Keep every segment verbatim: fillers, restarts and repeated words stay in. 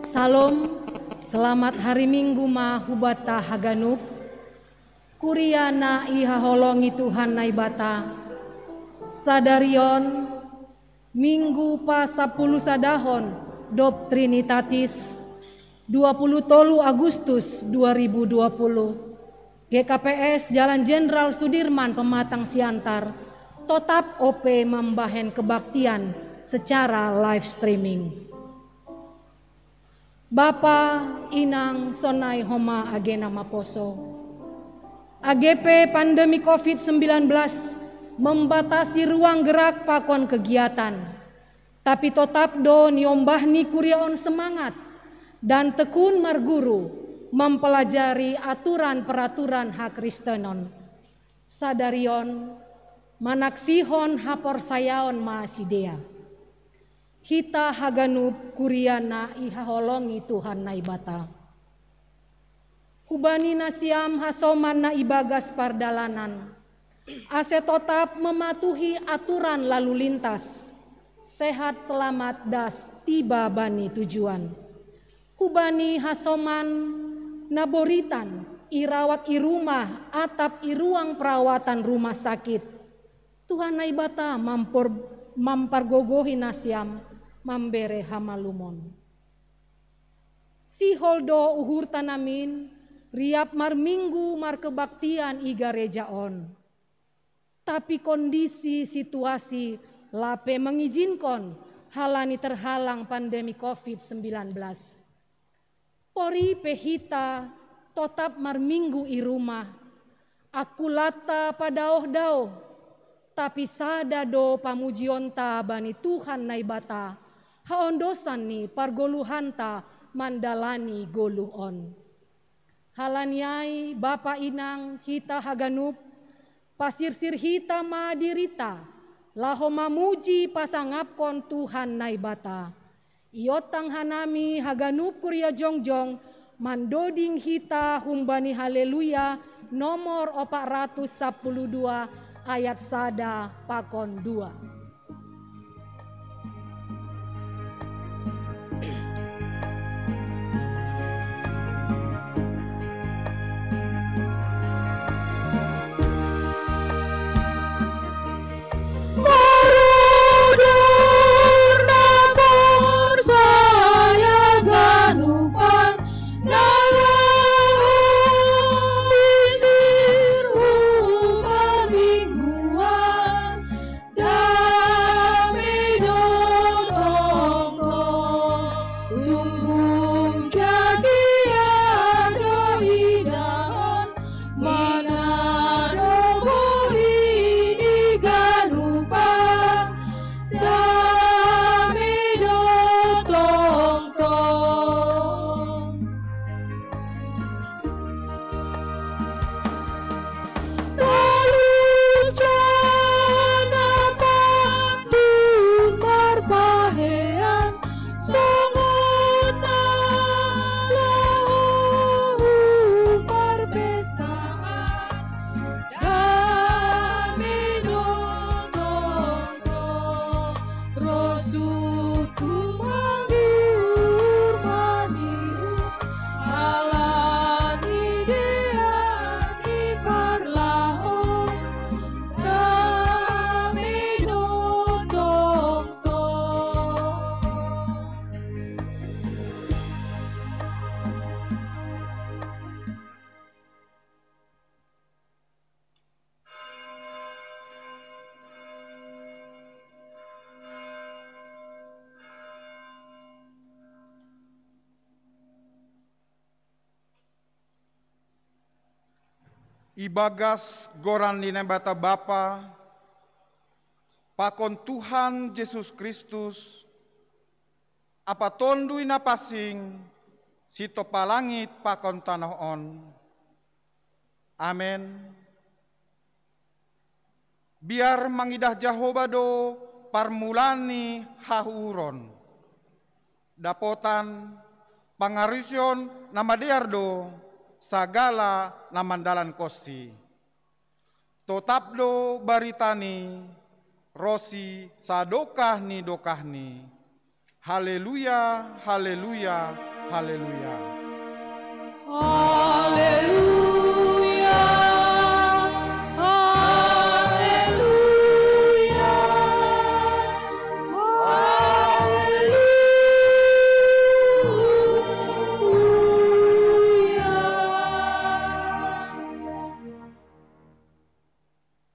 Salom. Selamat hari Minggu ma hubata haganup. Kuria na ihaholongi Tuhan Naibata. Sadarion Minggu pa sapuluh sadahon dob Trinitatis, dua puluh tolu Agustus dua ribu dua puluh, G K P S Jalan Jenderal Sudirman Pematang Siantar, totap ope mambahen kebaktian secara live streaming. Bapa, inang, sonai homa agena maposo. Age pe pandemi covid sembilan belas membatasi ruang gerak pakon kegiatan, tapi totap do niombah ni kuria on semangat dan tekun marguru mempelajari aturan peraturan hakristenon. Sadarion manaksihon haporsayaon ma sidea. Hita haganup kuria na ihaholongi Tuhan Naibata. Hubani nasiam hasoman na ibagas pardalanan, ase totap mematuhi aturan lalu lintas, sehat selamat das tiba bani tujuan. Hubani hasoman na boritan irawat i rumah atap i ruang perawatan rumah sakit, Tuhan Naibata mampor-, mampargogohi nasiam mambere hamalumon. Sihol do uhurta namin riap marminggu markebaktian i gareja on. Tapi kondisi situasi lape mengizinkon halani terhalang pandemi covid sembilan belas. Pori pe hita totap marminggu i rumah, akulatta padaoh-daoh, tapi sada do pamujionta bani Tuhan Naibata, haondosan ni pargoluhanta mandalani goluh on. Halani ai, bapa inang, hita haganup, pasirsir hita ma dirita, laho mamuji pasangapkon Tuhan Naibata. Iontang hanami haganup kuria jongjong mandoding hita humbani Haleluya nomor opat ratus sapuluh dua ayat sada pakon dua. Ibagas goran ni Naibata Bapa, pakon Tuhan Jesus Kristus, Apa Tonduy Na Pansing, sitompa langit pakon tanoh on. Amen. Biar mangidah Jahowa do parmulaan ni hahuuron. Dapotan, pangarusion na madear do sagala na mandalankonsi. Totap do baritani ronsi sadokah ni dokahni. Haleluya, haleluya, Haleluya. Haleluya, haleluya, haleluya.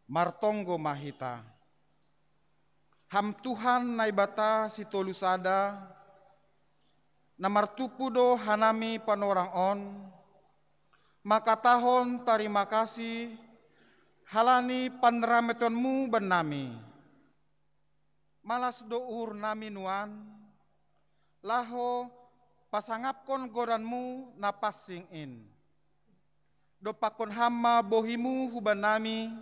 Martonggo ma hita. Ham Tuhan Naibata sitolu sada, na martumpu do hanami panorang on, mangkatahon tarima kasih halani panrametonmu bannami. Malas do uhurnami nuan, laho pasangapkon goranmu na pansing in. Dompakkon ham ma bohimu hubannami,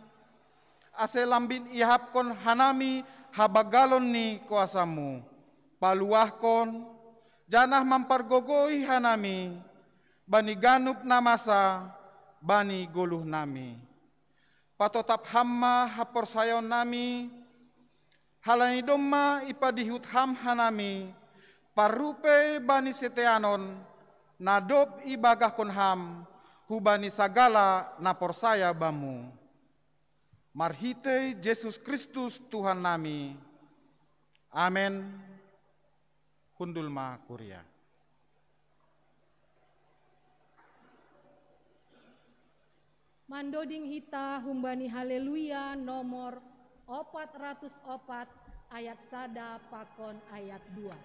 ase lambin iahapkon hanami habanggalon ni kuasamu, paluahkon, janah mampargogoi hanami bani ganup na masa bani goluhnami. Patotap ham ma haporsayaonnami, halani domma ipadihut ham hanami, parrupei bani siteanon, na dob ibagahkon ham hubani sagala na porsaya bamu. Marhitei Jesus Kristus Tuhannami. Amen. Hundul ma kuria. Mandoding hita humbani Haleluya nomor opat ratus opat ayat sada pakon ayat dua.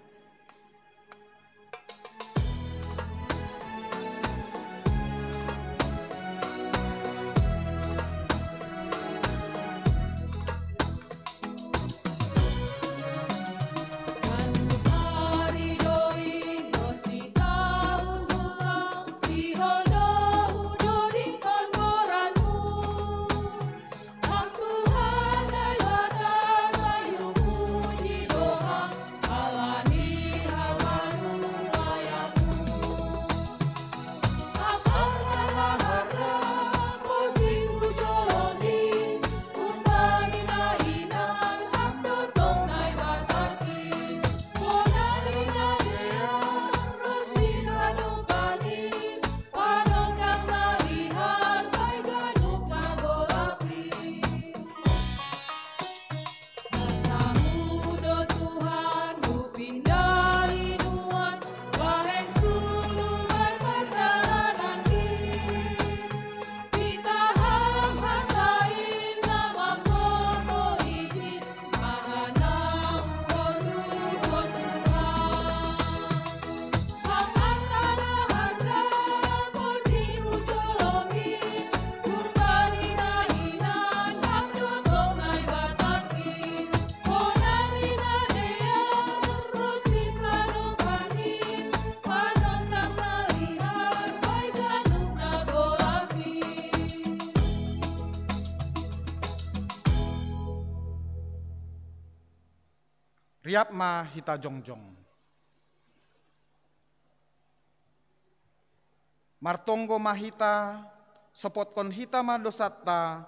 Riap ma hita jongjong. Martonggo ma hita, sopotkon hita ma dosanta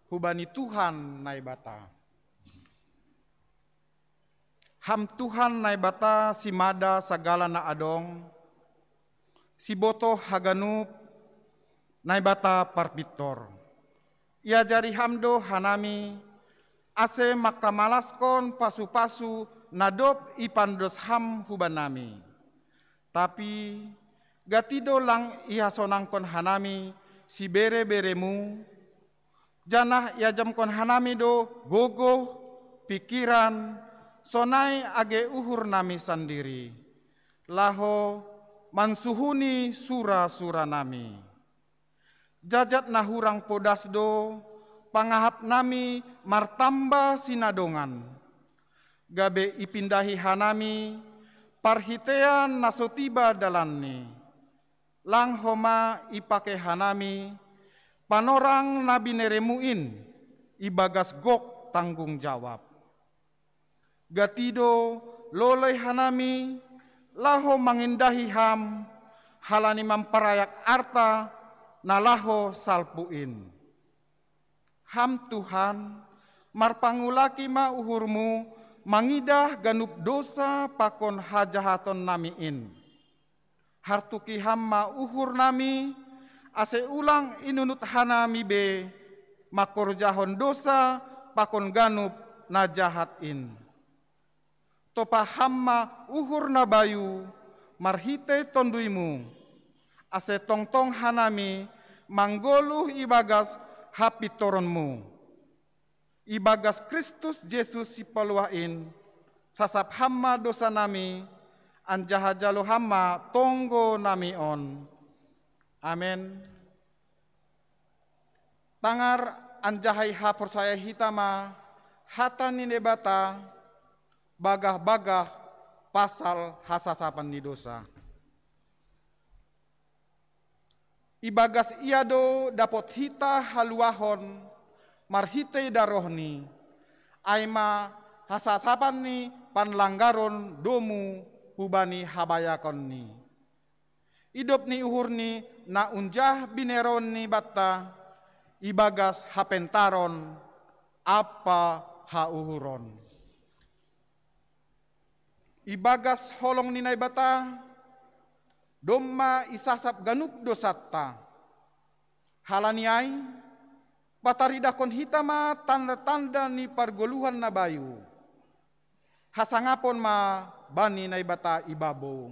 hubani Tuhan Naibata. Ham Tuhan Naibata simada sagala na adong, sibotoh haganup, Naibata parpintor. Iajari ham do hanami, ase mangkamalaskon pasu-pasu na dob ipandos ham hubanami. Tapi gati do lang ihasonangkon hanami sibere-beremu, janah iajamkon hanami do gogoh, pikiran, sonai age uhurnami sandiri, laho mansuhuni sura-suranami. Jajat na hurang podas do pangahapnami martamba sinadongan, gabe ipindahi hanami parhitean na so tiba dalanni. Lang homa ipake hanami panorang na bineremu in ibagas gok tanggung jawab. Gati do loloi hanami laho mangindahi ham halani mamparayak arta na laho salpu in. Ham Tuhan, marpangulaki ma uhurmu mangidah ganup dosa pakon hajahatonnami in. Hartuki Ham ma uhur nami, ase ulang inunut hanami be mangkorjahon dousa pakon ganup na jahat in. Topa Ham ma uhur na bayu marhitei Tonduimu, ase tongtong hanami manggoluh ibagas hapintoronMu. Ibagas Kristus Jesus Sipaluah in, sasap Ham ma dousanami, anjaha jalo Ham ma tonggonami on. Amen. Tangar anjaha ihaporsayahi hita ma hata ni Naibata bagah-bagah pasal hasasapan ni dousa. Ibagas Ia do dapot hita haluahon marhitei darohNi, ai ma hasasapan ni panlanggaron domu hubani habayakonNi. Idop ni uhurNi na unjah bineronNi banta ibagas hapentaron ampa hauhuron. Ibagas holong ni Naibata, domma isasap ganup dousanta. Halani ai, pataridahkon hita ma tanda-tanda ni pargoluhan na bayu. Hasangapon ma bani Naibata ibabou.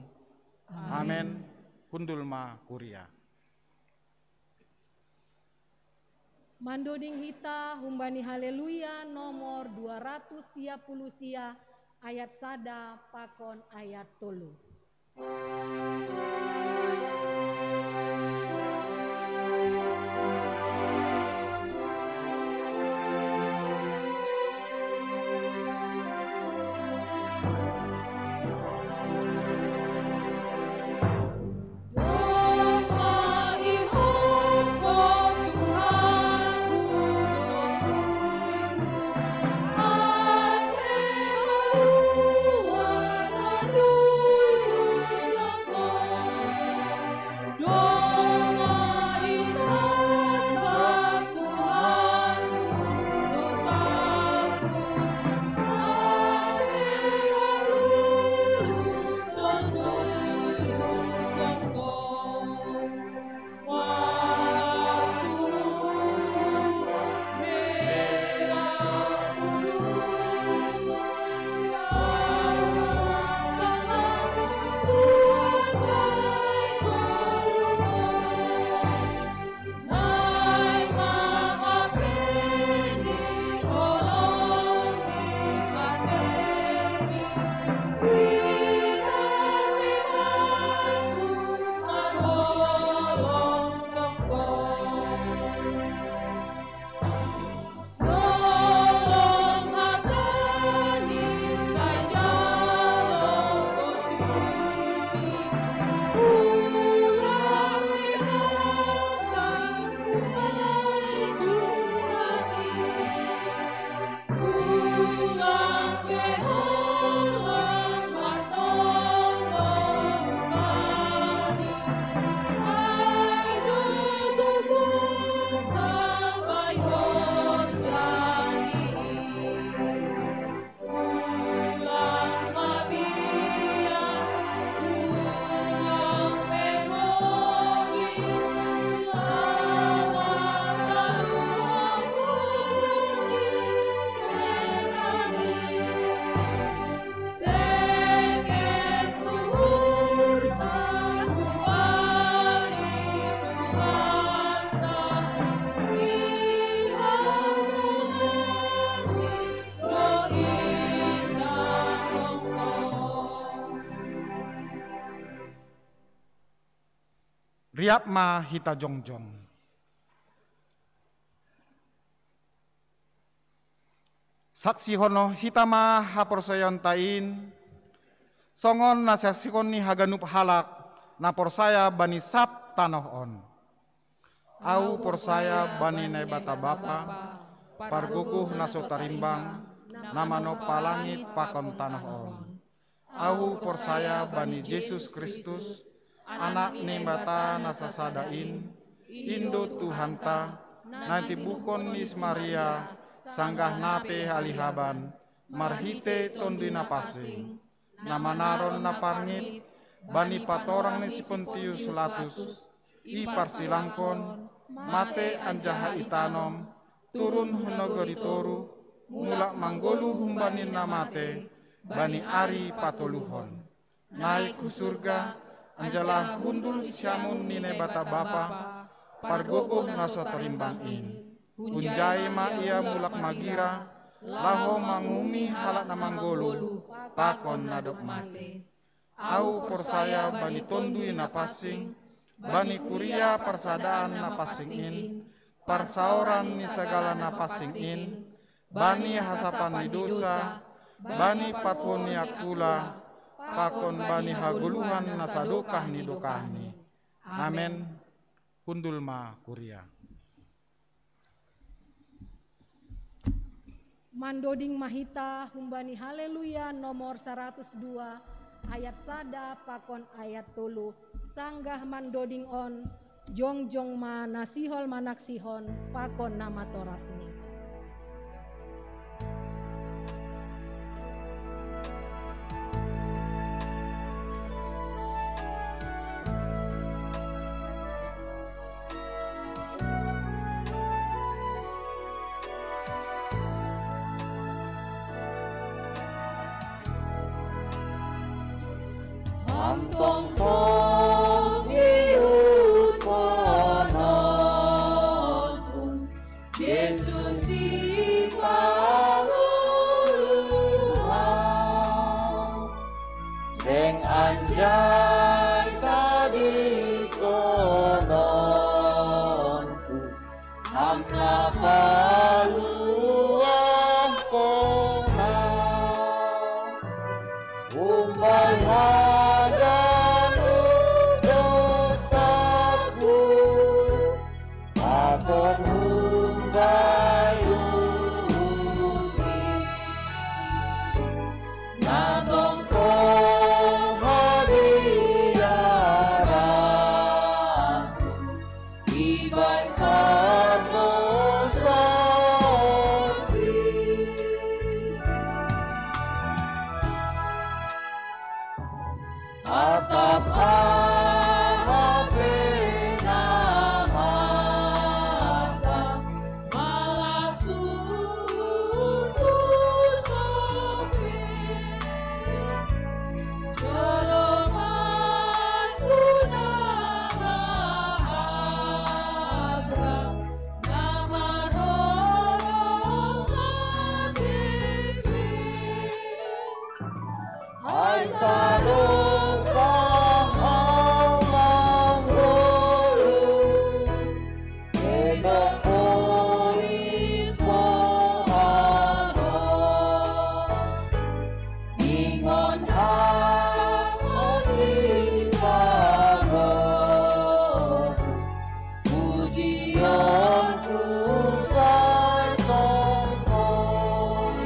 Amen. Hundul ma kuria. Mandoding hita humbani Haleluya nomor dua ratus sia puluh sia, ayat sada pakon ayat tolu. Riap ma hita jongjong. Saksihon hita ma haporsayaonta in, songon na saksihon ni haganup halak na porsaya bani sab tanoh on. Ahu porsaya bani Naibata Bapa, Pargogoh na so tarimbang, na manompa langit pakon tanoh on. Ahu porsaya bani Jesus Kristus, Anak ni Naibata na sasada in, in do Tuhanta, na itibuhkon ni si Maria, sanggah na pe halihaban, marhitei Tonduy Napansing, na manaron na parngit, bani patorang ni si Pontius Latus, iparsilangkon, mate anjaha itanom, turun hu nagori toruh, mulak manggoluh humbani na mate, bani ari patoluhon. Naik hu surga, anjaha hundul siamun ni Naibata Bapa, pargogoh na so tarimbang in. Hunjai ma ia mulak magira, laho manguhumi halak na manggoluh, pakon na dob mate. Ahu porsaya bani Tonduy Napansing, bani kuria parsadaan na pansing in, parsaoran ni sagala na pansing in, bani hasapan ni dosa, bani parpuon ni angkula, pakon bani hagoluhan na sadokah ni dokahni. Amen. Hundul ma kuria. Mandoding ma hita humbani Haleluya nomor saratus dua, ayat sada pakon ayat tolu. Sanggah mandoding on, jongjong ma na sihol manaksihon pakon na matorasni. Antong tong iut kononku, Jesus si panguluhan, seng anjai tadi kononku, Ham na paluah kona, umbai haganup dosaku, pakon umbai umi. Na tongtong hadiara iban pardosaonki. Atap aha pe na masa malas uhurku sope. Jolomanku na maharga, na marorong H T P. Ai sadokah au manggoluh, kedok polis pohalo. Ingon au masipago, pujionku sai tongtong.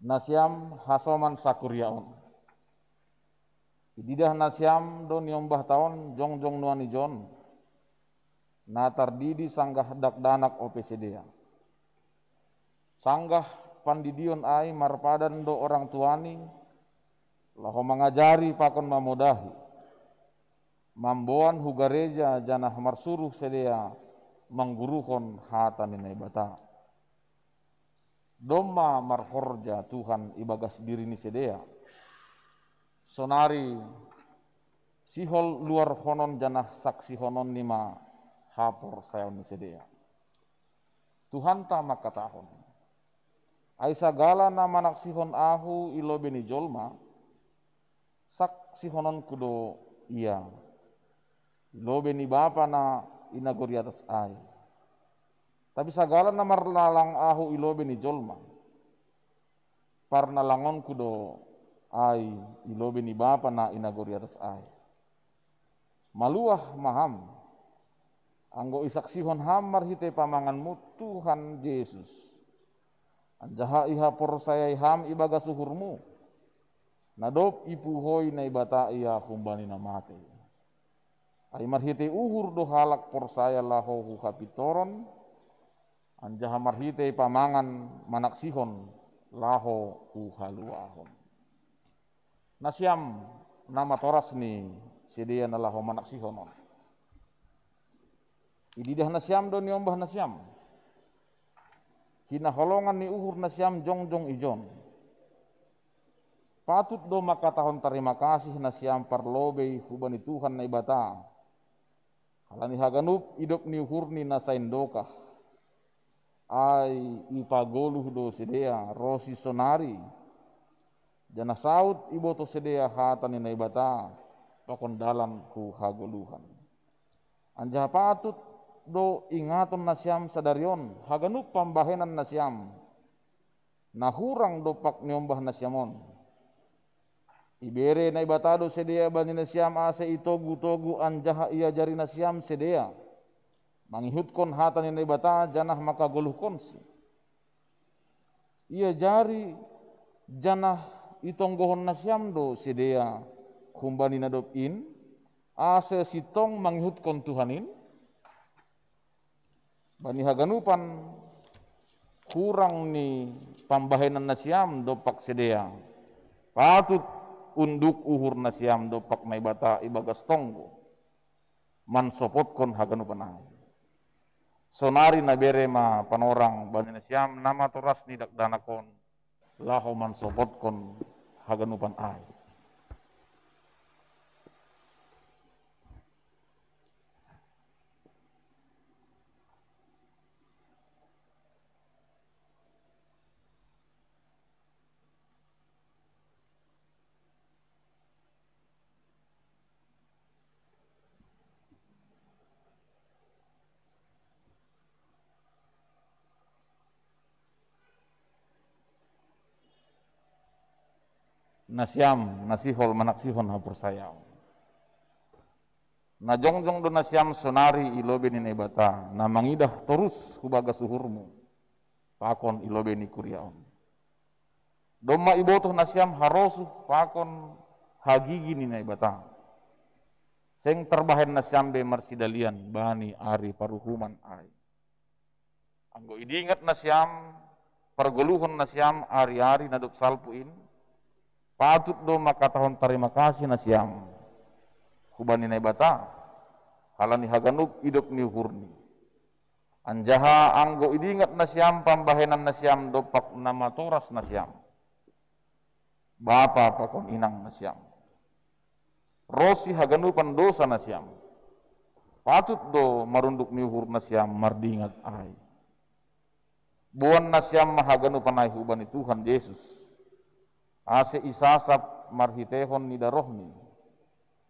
Nasiam hasoman sakuria on. Ididah nasiam do niombahta on jongjong nuan ijon, na tardidi sanggah dakdanak ope sidea. Sanggah pandidion ai marpadan do orang tuani, laho mangajari pakon mamodahi, mamboan hu gareja janah marsuruh sidea mangguruhon hata ni Naibata. Domma marhorja Tuhan ibagas diri ni sidea, sonari sihol luarhonon janah saksihononni ma haporsayaon ni sidea. Tuhanta mangkatahon: Ai sagala na manaksihon Ahu i lobei ni jolma, saksihononku do ia i lobei ni Bapa na i nagori atas ai. Tapi sagala na marnalang Ahu i lobei ni jolma, parnalangonku do ai i lobei ni Bapa na i nagori atas ai. Maluah ma ham, anggo isaksihon ham marhitei pamanganmu Tuhan Jesus, anjaha ihaporsayai ham ibagas uhurmu, na dob ipuhoi Naibata ia humbani na matei. Ai marhitei uhur do halak porsaya laho hu hapintoron, anjaha marhitei pamangan manaksihon laho hu haluahon. Nasiam na matoras ni sidea na laho manaksihon on. Ididah nasiam do niombah nasiam. Hinaholongan ni uhur nasiam jongjong ijon. Patut do mangkatahon tarima kasih nasiam parlobei hubani Tuhan Naibata. Halani haganup idop ni uhurni na saindokah. Ai ipagoluh do sidea ro si sonari. Janah saud ibotoh sidea hata ni Naibata pakon dalan hu hagoluhan. Anjaha patut do ingaton nasiam sadari on haganup pambahenan nasiam na hurang dompak niombah nasiam on. Ibere Naibata do sidea bani nasiam ase itogu-togu anjaha iajari nasiam sidea mangihutkon hata ni Naibata janah mangkagoluhkonsi. Iajari janah itonggohon nasiam do sidea humbani na dob in, ase sintong mangihutkon Tuhan in? Bani haganupan hurang ni pambahenan nasiam dompak sidea, patut unduk uhur nasiam dompak Naibata ibagas tonggo mansopotkon haganupan ai. Sonari na bere ma panorang bani nasiam na matoras ni dakdanak on laho mansopotkon haganupan ai. Nasiam na sihol manaksihon haporsayaon. Na jongjong do nasiam sonari i lobei ni Naibata, na mangidah torus hubagas uhurmu pakon i lobei ni kuria on. Domma ibotoh nasiam harosuh pakon hagigi ni Naibata. Seng tarbahen nasiam be marsidalian bani ari paruhuman ai. Anggo idingat nasiam pargoluhon nasiam ari-ari na dob salpu in, patut do mangkatahon tarima kasih nasiam hubani Naibata, halani haganup idop ni uhurni. Anjaha anggo idingat nasiam pambahenan nasiam dompak na matoras nasiam, bapa pakon inang nasiam, ronsi haganupan dosa nasiam, patut do marunduk ni uhur nasiam mardingat ai. Boan nasiam ma haganupan ai hubani Tuhan Jesus, ase isasap marhiteihon ni darohni,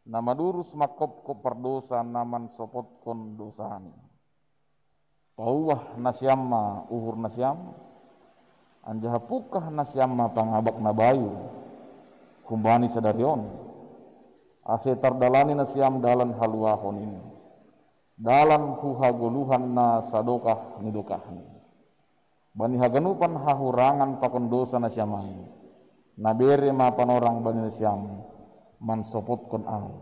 na madurus mangkopkop pardosa na mansopotkon dosani. Pauah nasiam ma uhur nasiam, anjaha pungkah nasiam ma pangabak na bayu humbani sadari on, ase tardalani nasiam dalan haluahon in, dalan hu hagoluhan na sadokah ni dokahni. Bani haganupan hahurangan pakon dosa nasiam ai, na bere ma panorang bani nasiam mansopotkon ai.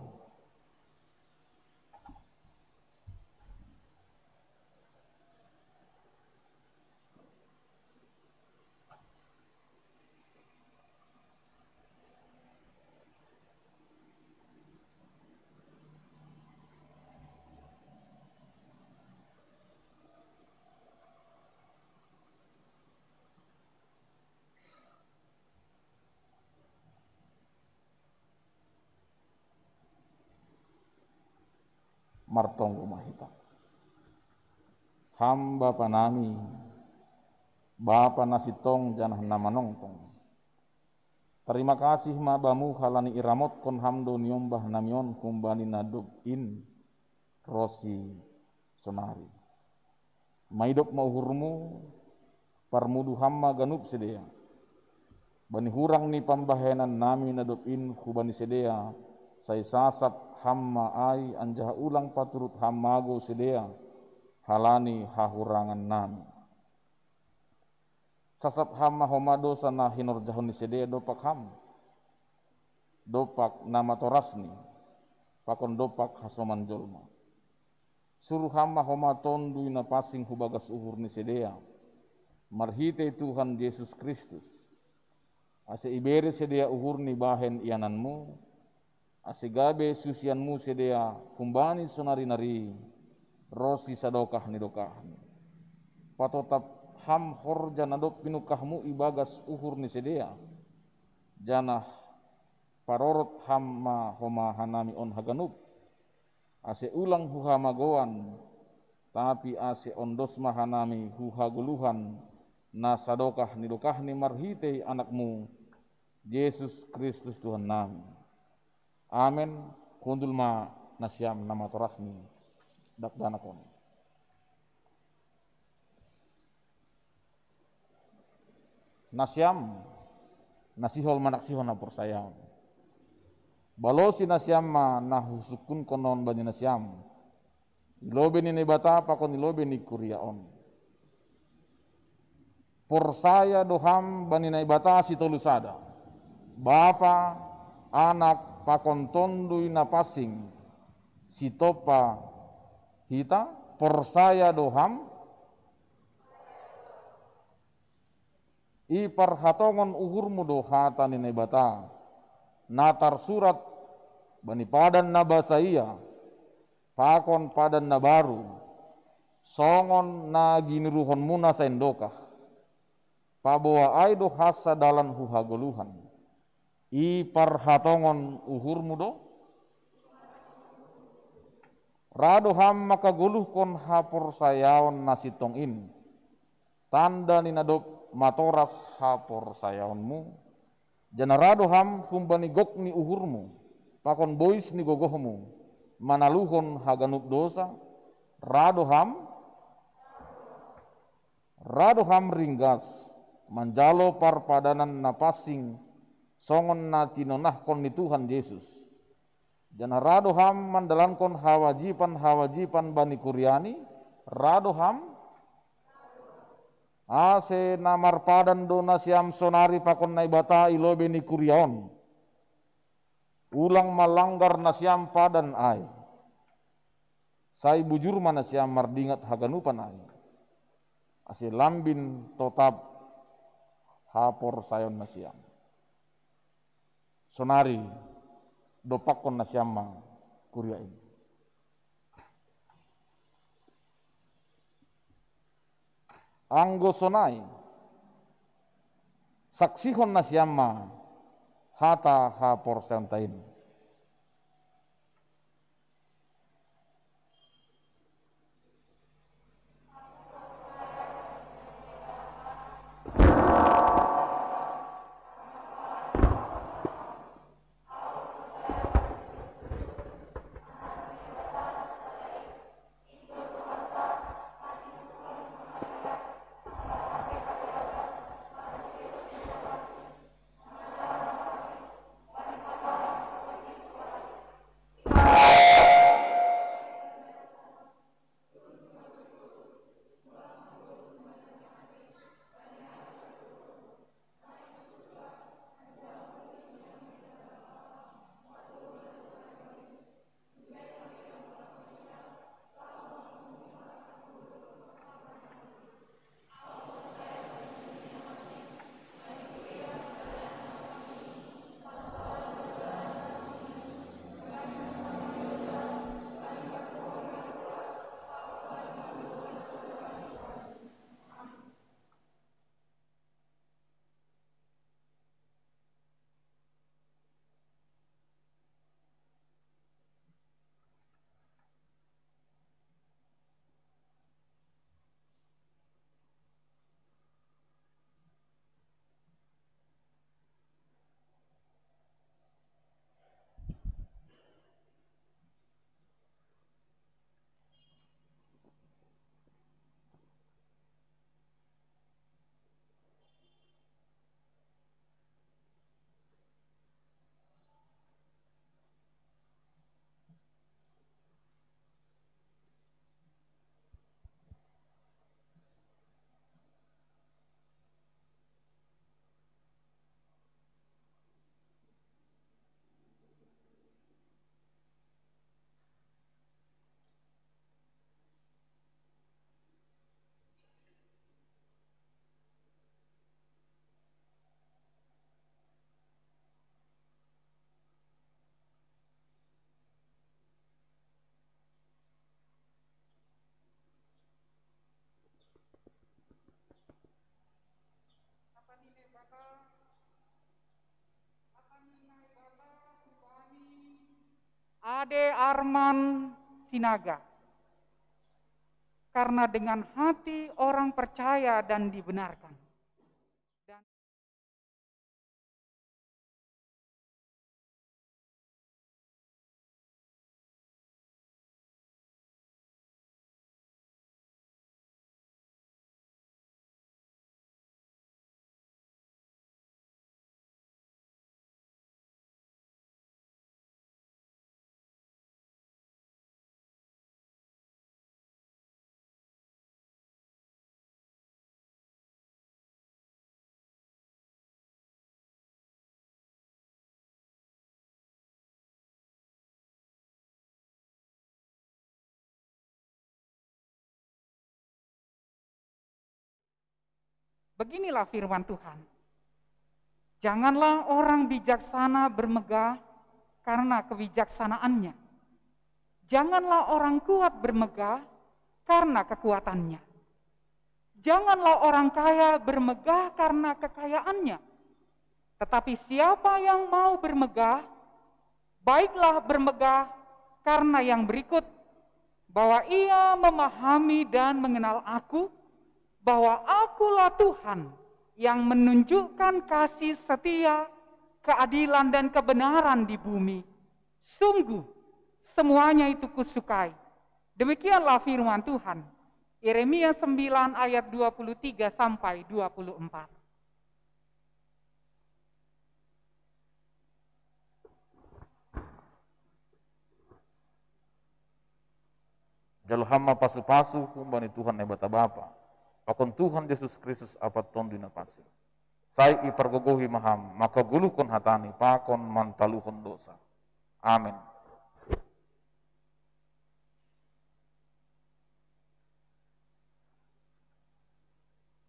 Martonggo ma hita. Ham Bapa nami, Bapa na sintong janah na manongtong. Tarima kasih ma Bamu halani iramotkon Ham do niombah nami on humbani na dob in ronsi sonari. Maidop ma uhurmu, parmudu Ham ma ganup sidea. Bani hurang ni pambahenan nami na dob in hubani sidea, sai sasap Ham ma ai anjaha ulang paturut Ham mago sidea, halani hahurangan nami. Sasap Ham ma homa dosa na hinorjahon ni sidea dompak Ham, dompak na matorasni. pakon dompak hasoman jolma. Suru Ham ma homa Tonduy Napansing hu bagas uhur ni sidea, marhitei Tuhan Jesus Kristus, ase ibere sidea uhurni bahen iananMu, ase gabe susianMu sidea humbani sonari nari ronsi sadokah ni dokahni. Patotap Ham horja na dob pinungkahMu ibagas uhur ni sidea, janah parorot Ham ma homa hanami on haganup, ase ulang hu hamagoan, tapi ase ondos ma hanami hu hagoluhan na sadokah ni dokahni marhitei AnakMu, Jesus Kristus Tuhannami. Amen. Hundul ma nasiam na matorasni dakdanak on. Nasiam na sihol manaksihon haporsayaon, balosi nasiam ma na husungkunkon on bani nasiam, i lobei ni Naibata pakon i lobei ni kuria on. Porsaya do ham bani Naibata sitolu sada, Bapa, Anak, pakon Tonduy Napansing, sitompa hita? Porsaya do ham? Iparhatongon uhurmu do hata ni Naibata, na tarsurat bani padan na basaia pakon padan na baru, songon na ginuruhonmuna saindokah. Paboa ai do hansa dalan hu hagoluhan. Iparhatongon uhurmu do? Ra do ham mangkagoluhkon haporsayaon na sintong in, tanda ni na dob matoras haporsayaonmu? Janah ra do ham humbani gok ni uhurmu pakon bois ni gogohmu manaluhon haganup dousa? Ra do ham? Ra do ham ringgas manjalo parpadanan na pansing songon na tinonahkon ni Tuhan Jesus? Janah ra do ham mandalankon hawajiban-hawajiban bani kuriaNi? Ra do ham? Ase na marpadan do nasiam sonari pakon Naibata i lobei ni kuria on. Ulang ma langgar nasiam padan ai, sai bujur ma nasiam mardingat haganupan ai, ase lambin totap haporsayaon nasiam. Sonari dompakkon nasiam ma kuria in. Anggo sonai, saksihon nasiam ma hata haporsayaonta in. Ade Arman Sinaga. Karena dengan hati orang percaya dan dibenarkan. Dan Beginilah firman Tuhan. Janganlah orang bijaksana bermegah karena kebijaksanaannya. Janganlah orang kuat bermegah karena kekuatannya. Janganlah orang kaya bermegah karena kekayaannya. Tetapi siapa yang mau bermegah, baiklah bermegah karena yang berikut, bahwa ia memahami dan mengenal aku, bahwa akulah Tuhan yang menunjukkan kasih setia, keadilan, dan kebenaran di bumi. Sungguh, semuanya itu kusukai. Demikianlah firman Tuhan. Yeremia sembilan ayat dua puluh tiga sampai dua puluh empat. Jalo hama pasu-pasu humbani Tuhan Naibata Bapa, pakon Tuhan Jesus Kristus ampa Tonduy Napansing. Sai ipargogohi ma ham mangkagoluhkon hatani pakon mantaluhon dosa. Amen.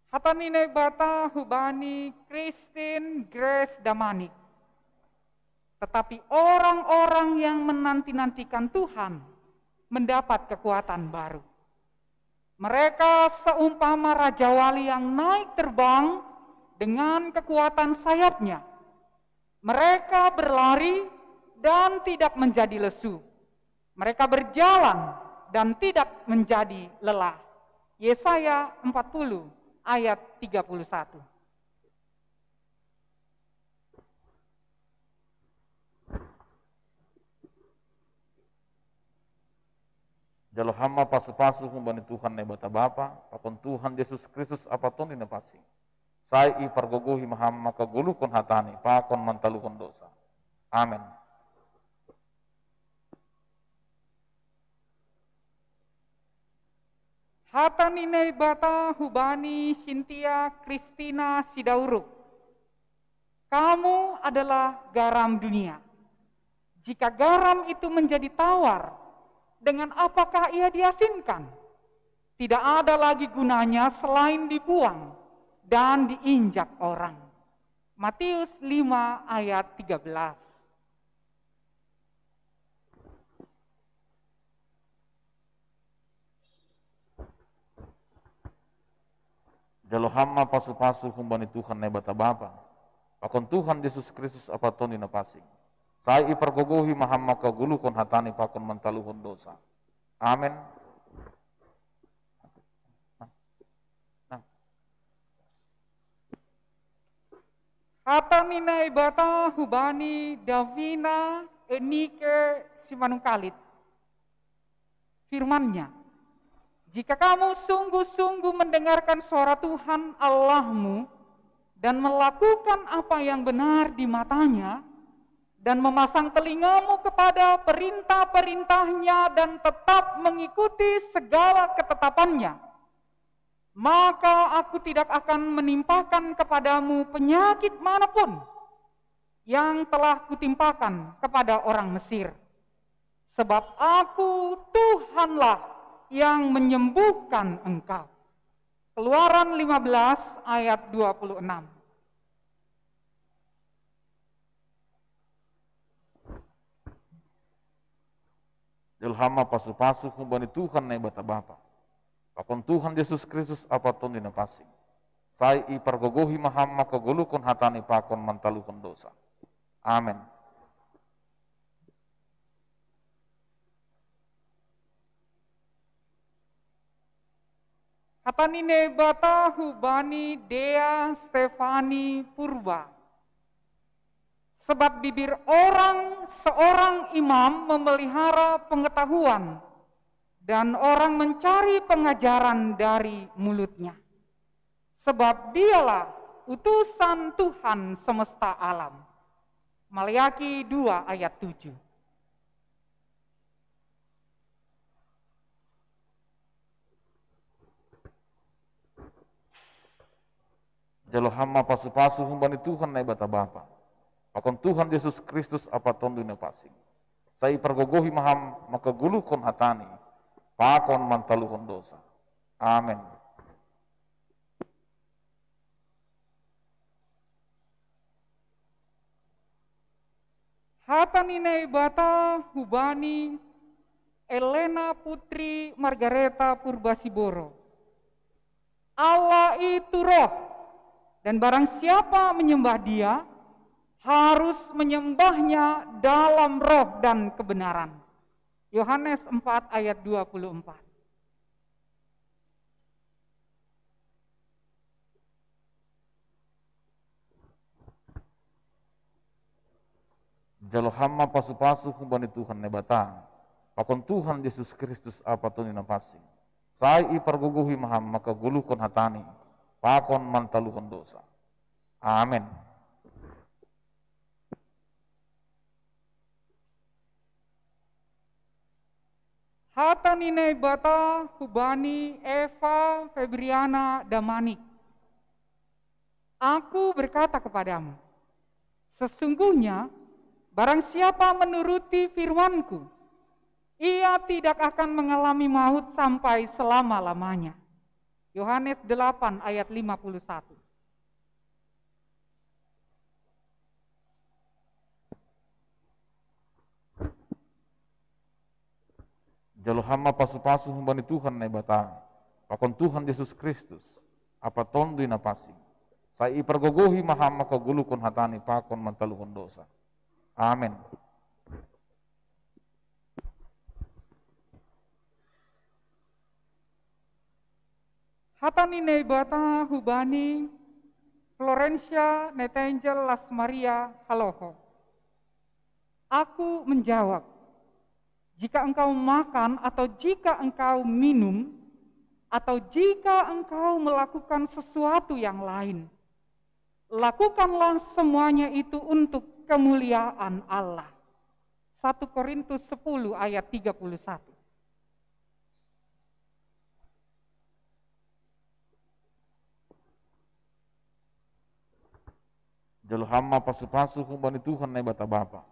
Hata ni Naibata hubani Christine Grace Damanik. Tetapi orang-orang yang menanti-nantikan Tuhan mendapat kekuatan baru. Mereka seumpama Raja Wali yang naik terbang dengan kekuatan sayapnya. Mereka berlari dan tidak menjadi lesu. Mereka berjalan dan tidak menjadi lelah. Yesaya empat puluh ayat tiga puluh satu. Jalo hama pasu-pasu humbani Tuhan Naibata Bapa, pakon Tuhan Jesus Kristus ampa Tonduy Napansing. Sai ipargogohi ma ham mangkagoluhkon hatani pakon mantaluhon dosa. Amen. Hata ni Naibata hubani Sintia Kristina Sidauruk. Kamu adalah garam dunia. Jika garam itu menjadi tawar, dengan apakah ia diasinkan? Tidak ada lagi gunanya selain dibuang dan diinjak orang. Matius lima ayat tiga belas. Jalo hama pasu-pasu humbani Tuhan Naibata Bapa, pakon Tuhan Jesus Kristus ampa Tonduy Napansing. Sai ipargogohi ma ham mangkagoluhkon hatani pakon mantaluhon dosa. Amen. Hata ni Naibata hubani Davina Enike Simanungkalit. Firman-Nya, jika kamu sungguh-sungguh mendengarkan suara Tuhan Allahmu dan melakukan apa yang benar di mata-Nya, dan memasang telingamu kepada perintah-perintah-Nya dan tetap mengikuti segala ketetapan-Nya, maka Aku tidak akan menimpakan kepadamu penyakit manapun yang telah Kutimpakan kepada orang Mesir, sebab Aku, Tuhanlah, yang menyembuhkan engkau. Keluaran lima belas ayat dua puluh enam. Jalo hama pasu-pasu humbani Tuhan Naibata Bapa, pakon Tuhan Jesus Kristus ampa Tonduy Napansing. Sai ipargogohi ma ham mangkagoluhkon hatani pakon mantaluhon dosa. Amen. Hata ni Naibata hubani Dea Stefani Purba. Sebab bibir orang seorang imam memelihara pengetahuan, dan orang mencari pengajaran dari mulutnya. Sebab dialah utusan Tuhan semesta alam. Maleaki dua ayat tujuh. Jalo hama pasu-pasu humbani Tuhan Naibata Bapa, pakon Tuhan Jesus Kristus Apa Tondu na Pasing. Sai ipargogohi ma ham mangkagoluhkon hatani, pakon mantaluhon dosa. Amen. Hata ni Naibata hubani Elena Putri Margareta Purbasiboro. Allah itu roh, dan barang siapa menyembah Dia, harus menyembahnya dalam roh dan kebenaran. Yohanes empat ayat dua puluh empat. Jalo hama pasu-pasu humbani Tuhan Naibata, pakon Tuhan Jesus Kristus Apa Tondu na Pasing. Sai ipargogohi ma ham mangkagoluhkon hatani, pakon mantaluhon dosa. Amen. Hata ni Naibata hubani Eva Febriana Damanik. Aku berkata kepadamu, sesungguhnya barang siapa menuruti firmanku, ia tidak akan mengalami maut sampai selama-lamanya. Yohanes delapan ayat lima puluh satu. Jalo hama pasu-pasu humbani Tuhan Naibata, pakon Tuhan Jesus Kristus, Apa Tondu na Pasing. Sai ipargogohi ma ham mangkagoluhkon hatani, pakon mantaluhon dosa. Amen. Hata ni Naibata hubani Florencia Netangel Las Maria Haloho. Aku menjawab, jika engkau makan atau jika engkau minum, atau jika engkau melakukan sesuatu yang lain, lakukanlah semuanya itu untuk kemuliaan Allah. Satu Korintus sepuluh ayat tiga puluh satu. Jalo hama pasu-pasu humbani Tuhan Naibata Bapa,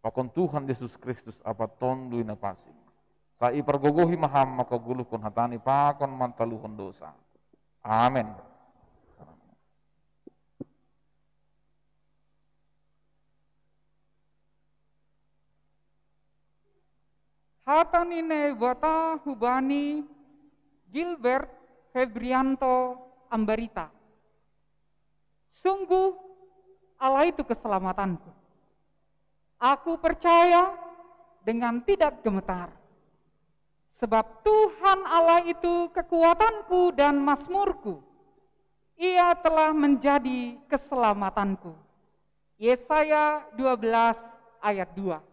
pakon Tuhan Jesus Kristus Apa Tondu na Pasing. Sai ipargogohi ma ham mangkagoluhkon hatani, pakon mantaluhon dosa. Amen. Hata ni Naibata hubani Gilbert Febrianto Ambarita. Sungguh, Allah itu keselamatanku. Aku percaya dengan tidak gemetar. Sebab Tuhan Allah itu kekuatanku dan mazmurku. Ia telah menjadi keselamatanku. Yesaya dua belas ayat dua.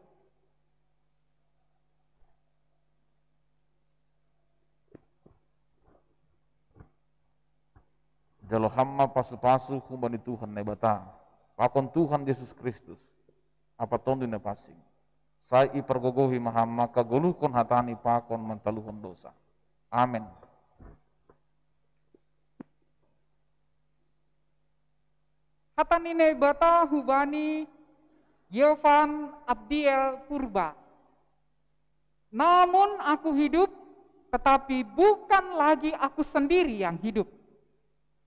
Jalo hama pasu-pasu humbani Tuhan Naibata, pakon Tuhan Jesus Kristus, Apa Tondu na Pasing. Sai ipargogohi ma ham mangkagoluhkon hatani, pakon mantaluhon dosa. Amen. Hata ni Naibata hubani Yovan Abdiel Purba. Namun aku hidup, tetapi bukan lagi aku sendiri yang hidup,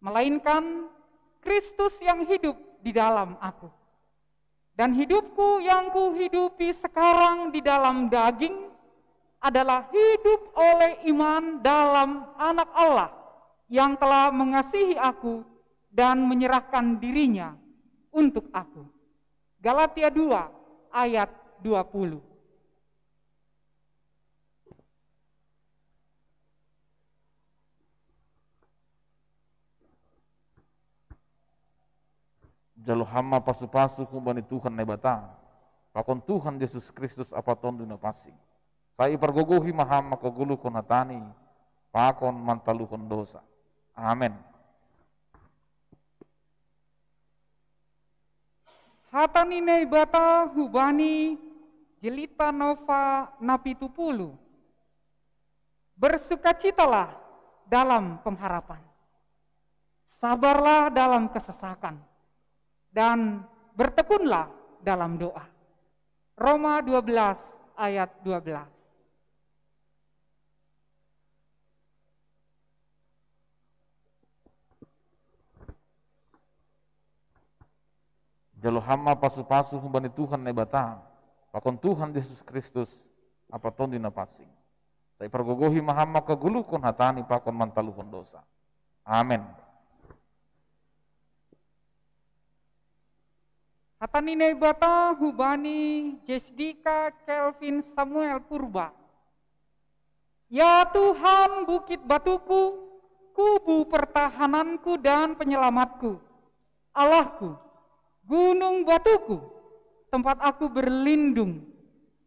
melainkan Kristus yang hidup di dalam aku. Dan hidupku yang kuhidupi sekarang di dalam daging adalah hidup oleh iman dalam Anak Allah yang telah mengasihi aku dan menyerahkan dirinya untuk aku. Galatia dua ayat dua puluh. Jalo hama pasu-pasu humbani Tuhan Naibata, pakon Tuhan Jesus Kristus apa Tondu na pansing. Sai ipargogohi ma ham mangkagoluhkon hata ni, pakon mantaluhon dosa. Amen. Hata ni Naibata hubani Jelita Nova na pitu puluh. Bersukacitalah dalam pengharapan. Sabarlah dalam kesesakan. Dan bertekunlah dalam doa. Roma dua belas ayat dua belas. Jalo hama pasu-pasu humbani Tuhan Naibata, pakon Tuhan Jesus Kristus, apa Tondu na pansing. Sai ipargogohi ma ham mangkagoluhkon hata ni pakon mantaluhon dosa. Amen. Hata ni Naibata hubani Jesdika Kelvin Samuel Purba. Ya Tuhan, bukit batuku, kubu pertahananku dan penyelamatku, Allahku, gunung batuku, tempat aku berlindung,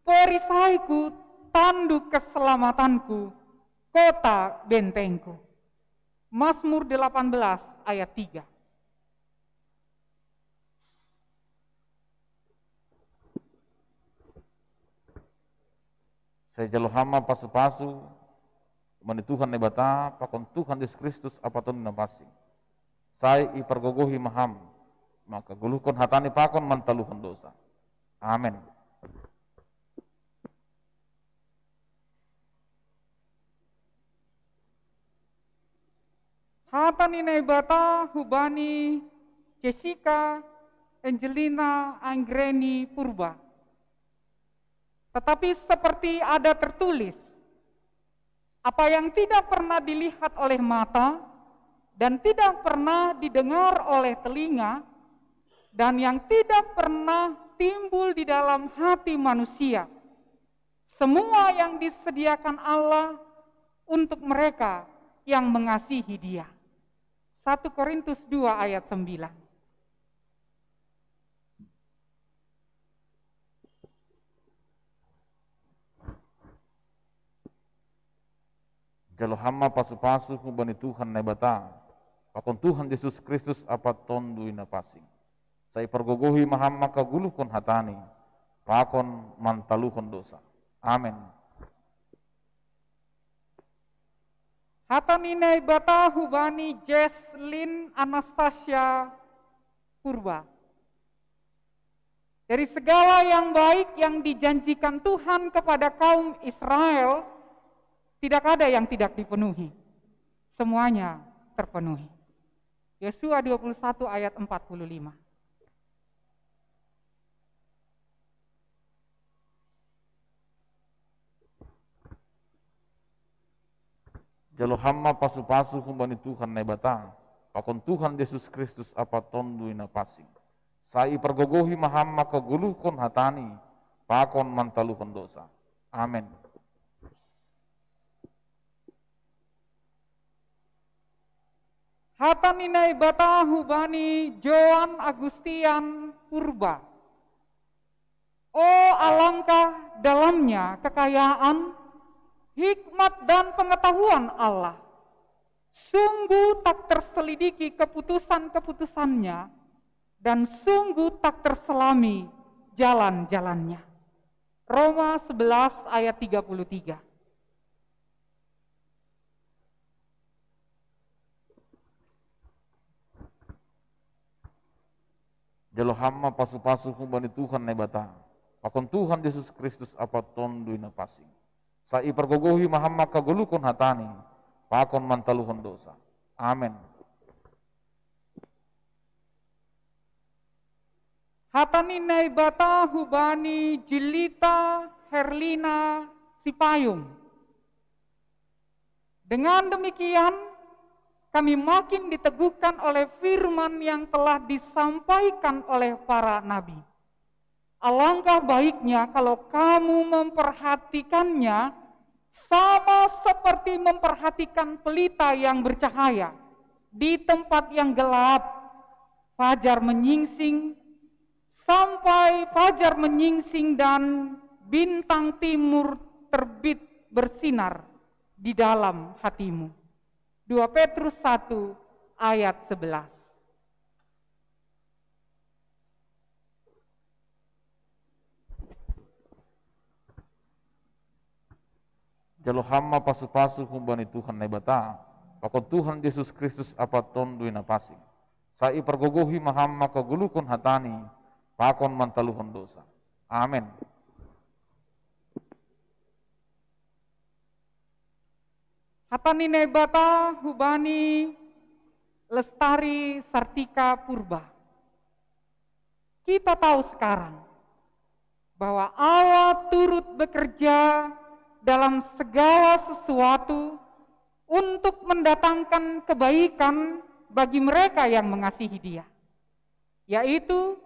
perisaiku, tanduk keselamatanku, kota bentengku. Mazmur delapan belas ayat tiga. Sai jalo hama pasu-pasu, humbani Tuhan Naibata, pakon Tuhan Jesus Kristus, apa Tondu na pansing. Sai ipargogohi ma ham mangkagoluhkon hata ni pakon mantaluhon dosa. Amen. Hata ni Naibata hubani Jessica Angelina Anggreni Purba. Tetapi seperti ada tertulis, apa yang tidak pernah dilihat oleh mata dan tidak pernah didengar oleh telinga dan yang tidak pernah timbul di dalam hati manusia, semua yang disediakan Allah untuk mereka yang mengasihi Dia. Satu Korintus dua ayat sembilan. Jalo hama pasu-pasu humbani Tuhan Naibata, pakon Tuhan Jesus Kristus, apa Tondu na pansing. Sai ipargogohi ma ham mangkagoluhkon hata ni, pakon mantaluhon dosa. Amen. Hata ni Naibata hubani Jesslyn Anastasia Purba. Dari segala yang baik yang dijanjikan Tuhan kepada kaum Israel, tidak ada yang tidak dipenuhi. Semuanya terpenuhi. Yosua dua puluh satu ayat empat puluh lima. Jalo hama pasu-pasu humbani Tuhan Naibata, pakon Tuhan Jesus Kristus, apa Tondu na pansing. Sai ipargogohi ma ham mangkagoluhkon hata ni, pakon mantaluhon dosa. Amen. Hata ni Naibata hubani Joan Agustian Purba. Oh, alangkah dalamnya kekayaan, hikmat, dan pengetahuan Allah. Sungguh tak terselidiki keputusan-keputusannya, dan sungguh tak terselami jalan-jalannya. Roma sebelas ayat tiga puluh tiga. Jalo hama pasu-pasu humbani Tuhan Naibata, pakon Tuhan Jesus Kristus, apa Tondu na pansing. Sai ipargogohi ma ham mangkagoluhkon hata ni, pakon mantaluhon dosa. Amen. Hata ni Naibata hubani Jelita Herlina Sipayung. Dengan demikian, kami makin diteguhkan oleh firman yang telah disampaikan oleh para nabi. Alangkah baiknya kalau kamu memperhatikannya sama seperti memperhatikan pelita yang bercahaya di tempat yang gelap, Fajar menyingsing, sampai fajar menyingsing dan bintang timur terbit bersinar di dalam hatimu. Dua Petrus satu ayat sebelas. Jalo hama pasu-pasu humbani Tuhan Naibata, pakon Tuhan Jesus Kristus apa tondui na pasing. Sai pargogohi ma ham mangkagoluhon hatani pakon mantaluhon dosa. Amen. Hata ni Naibata hubani Lestari Sartika Purba. Kita tahu sekarang bahwa Allah turut bekerja dalam segala sesuatu untuk mendatangkan kebaikan bagi mereka yang mengasihi Dia, yaitu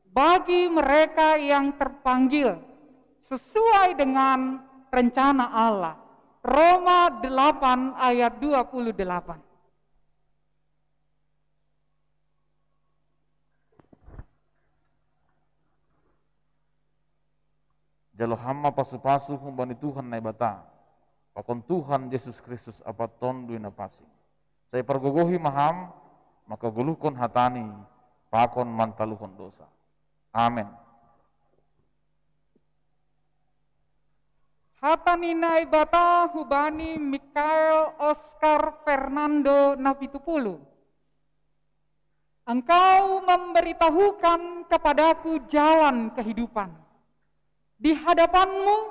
bagi mereka yang terpanggil sesuai dengan rencana Allah. Roma delapan ayat dua puluh delapan. Jalo hama pasu-pasu humbani Tuhan Naibata, pakon Tuhan Jesus Kristus apa tondui na pasing. Sai pargogohi ma ham mangkagoluhon hatani pakon mantaluhon dosa. Amen. Hata ni Naibata hubani Mikael Oscar Fernando Napitupulu. Engkau memberitahukan kepadaku jalan kehidupan. Di hadapanmu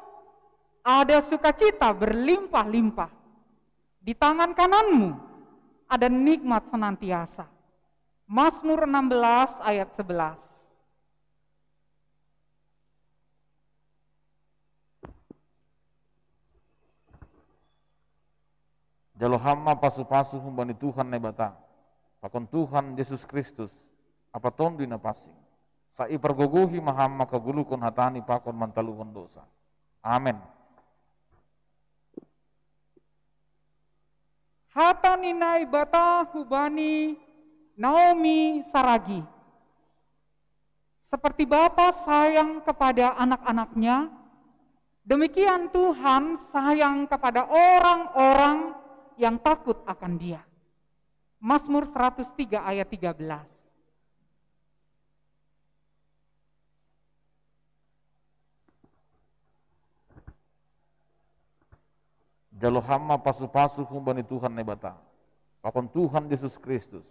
ada sukacita berlimpah-limpah. Di tangan kananmu ada nikmat senantiasa. Mazmur enam belas ayat sebelas. Jalo hama pasu-pasu humbani Tuhan Naibata, pakon Tuhan Jesus Kristus apa tondui na pasing. Sai pargogohi ma ham mangkagoluhon hatani pakon mantaluhon dosa. Amen. Hata ni Naibata hubani Naomi Saragi. Seperti bapa sayang kepada anak-anaknya, demikian Tuhan sayang kepada orang-orang yang takut akan Dia. Mazmur seratus tiga ayat tiga belas. Jalo hama pasu-pasu humbani Tuhan Naibata, pakon Tuhan Jesus Kristus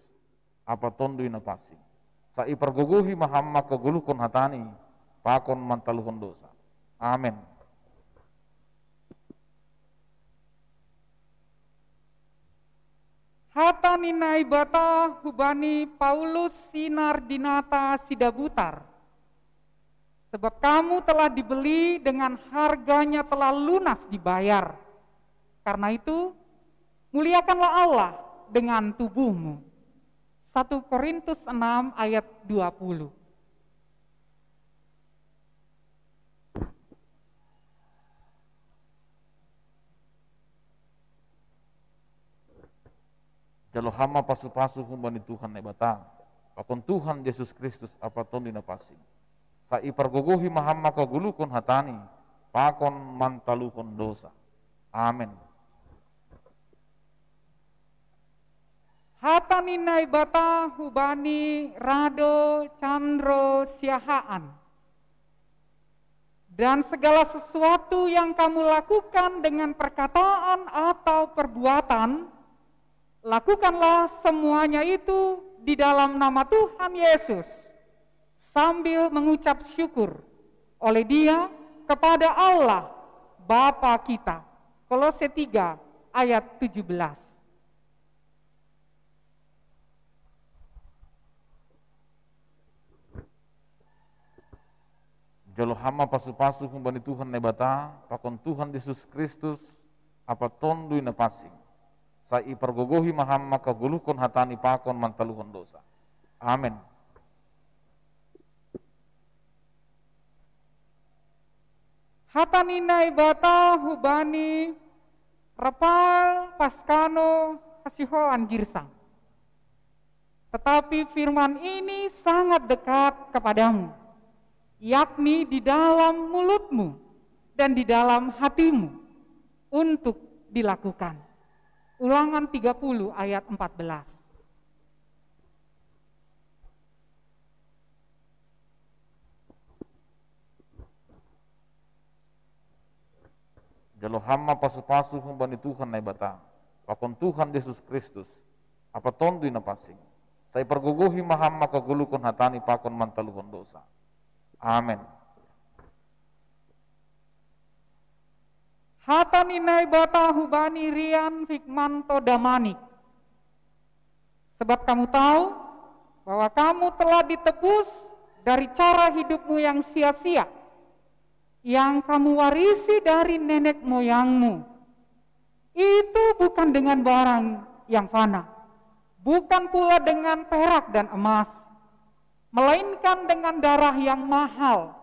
apa tondui na pasing. Sai pargogohi ma ham mangkagoluhon hatani pakon mantaluhon dosa. Amen. Hata ni Naibata hubani Paulus Sinardinata Sidabutar. Sebab kamu telah dibeli dengan harganya telah lunas dibayar. Karena itu, muliakanlah Allah dengan tubuhmu. Satu Korintus enam ayat dua puluh. Jalo hama pasu-pasu humbani Tuhan Naibata, pakon Tuhan Jesus Kristus apa tondui na pasing. Sai pargogohi ma ham mangkagoluhon hatani pakon mantaluhon dosa. Amen. Hata ni Naibata hubani Rado Chandro Siahaan. Dan segala sesuatu yang kamu lakukan dengan perkataan atau perbuatan, lakukanlah semuanya itu di dalam nama Tuhan Yesus, sambil mengucap syukur oleh Dia kepada Allah Bapa kita. Kolose tiga ayat tujuh belas. Jalo hama pasu-pasu humbani Tuhan Naibata, pakon Tuhan Jesus Kristus apa tondui na pasing. Sai pargogohi ma ham mangkagoluhon hatani pakon mantaluhon dosa. Amen. Hata ni Naibata hubani Rafael Paskano Hasihoan Girsang. Tetapi firman ini sangat dekat kepadamu, yakni di dalam mulutmu dan di dalam hatimu, untuk dilakukan. Ulangan tiga puluh ayat empat belas. Jalo hama pasu-pasu humbani Tuhan Naibata, pakon Tuhan Jesus Kristus, apa Tonduy Napasing, sai pargogohi ma hama kagolukon hatani pakon mantaluhon dosa. Amen. Hata ni Naibata hubani Rian Fikmanto Damanik. Sebab kamu tahu bahwa kamu telah ditebus dari cara hidupmu yang sia-sia, yang kamu warisi dari nenek moyangmu. Itu bukan dengan barang yang fana, bukan pula dengan perak dan emas, melainkan dengan darah yang mahal,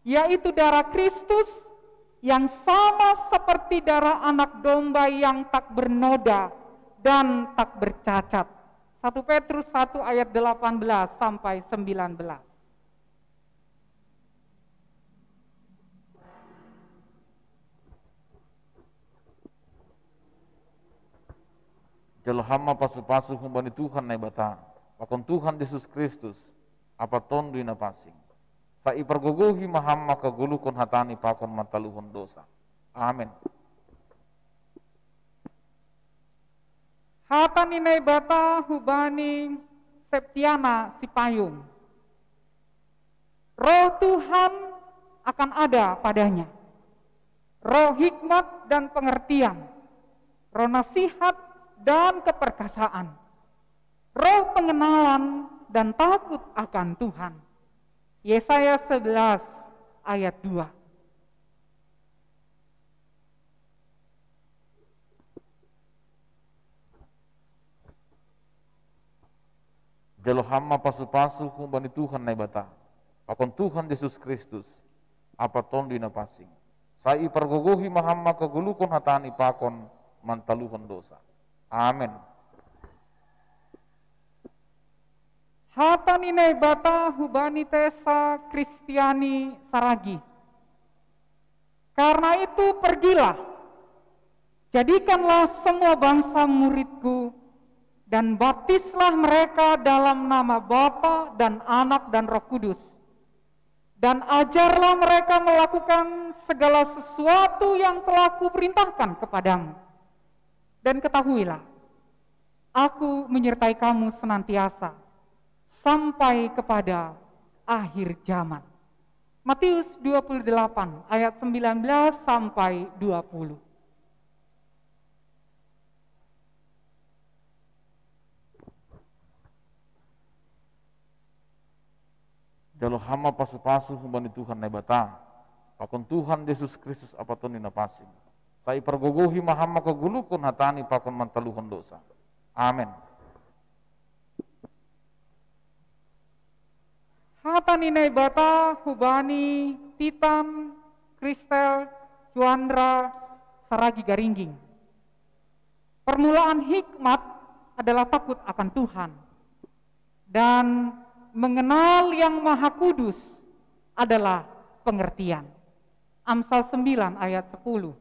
yaitu darah Kristus, yang sama seperti darah anak domba yang tak bernoda dan tak bercacat. Satu Petrus satu ayat delapan belas sampai sembilan belas. Jalo hama pasu-pasu humbani Tuhan Naibata, pakon Tuhan Jesus Kristus, apa Tonduy Napasing, sai pargogohi ma hama kagolukon hatani pakon mantaluhon dosa. Amen. Hata ni Naibata hubani Septiana Sipayung. Roh Tuhan akan ada padanya. Roh hikmat dan pengertian, roh nasihat dan keperkasaan, roh pengenalan dan takut akan Tuhan. Yesaya sebelas ayat dua. Jalo hama pasu-pasu humbani Tuhan Naibata, pakon Tuhan Jesus Kristus, apa Tonduy Napasing, sai pargogohi ma hama kagolukon hatani pakon mantaluhon dosa. Amen. Hata ni Naibata hubani Tesa Kristiani Saragi. Karena itu pergilah, jadikanlah semua bangsa muridku, dan baptislah mereka dalam nama Bapa dan Anak dan Roh Kudus. Dan ajarlah mereka melakukan segala sesuatu yang telah kuperintahkan kepadamu. Dan ketahuilah, Aku menyertai kamu senantiasa sampai kepada akhir zaman. Matius dua puluh delapan ayat sembilan belas sampai dua puluh. Jalo hama pasu-pasu humbani Tuhan Naibata, pakon Tuhan Jesus Kristus apa Tonduy Napasing, sai pargogohi ma hama kagolukon hatani pakon mantaluhon dosa. Amen. Hata ni Naibata hubani Titan Kristel Juandra Saragi Garingging. Permulaan hikmat adalah takut akan Tuhan, dan mengenal Yang Maha Kudus adalah pengertian. Amsal sembilan ayat sepuluh.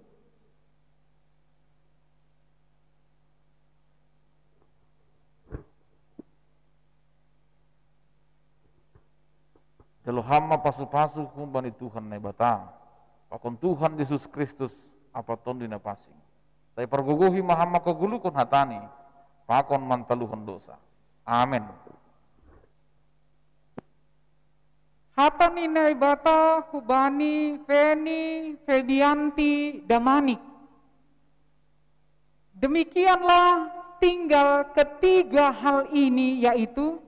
Jalo hama pasu-pasu humbani Tuhan Naibata, pakon Tuhan Jesus Kristus apa Tonduy Napasing, sai pargogohi ma hama kagolukon hatani pakon mantaluhon dosa. Amen. Hata ni Naibata hubani Feni Febianti Damanik. Demikianlah tinggal ketiga hal ini, yaitu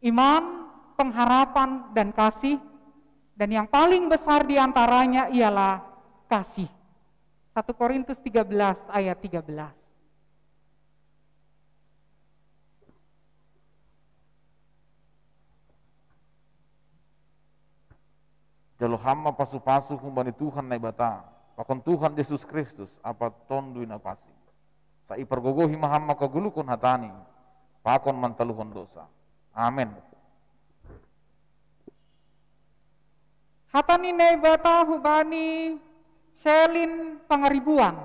iman, pengharapan, dan kasih. Dan yang paling besar di antaranya ialah kasih. Satu Korintus tiga belas ayat tiga belas. Jalo hama pasu-pasu humbani Tuhan Naibata, pakon Tuhan Jesus Kristus apa Tonduy Napasing, sai pargogohi ma hama kagolukon hatani pakon mantaluhon dosa. Amen. Hata ni Naibata hubani Selin Pangaribuan.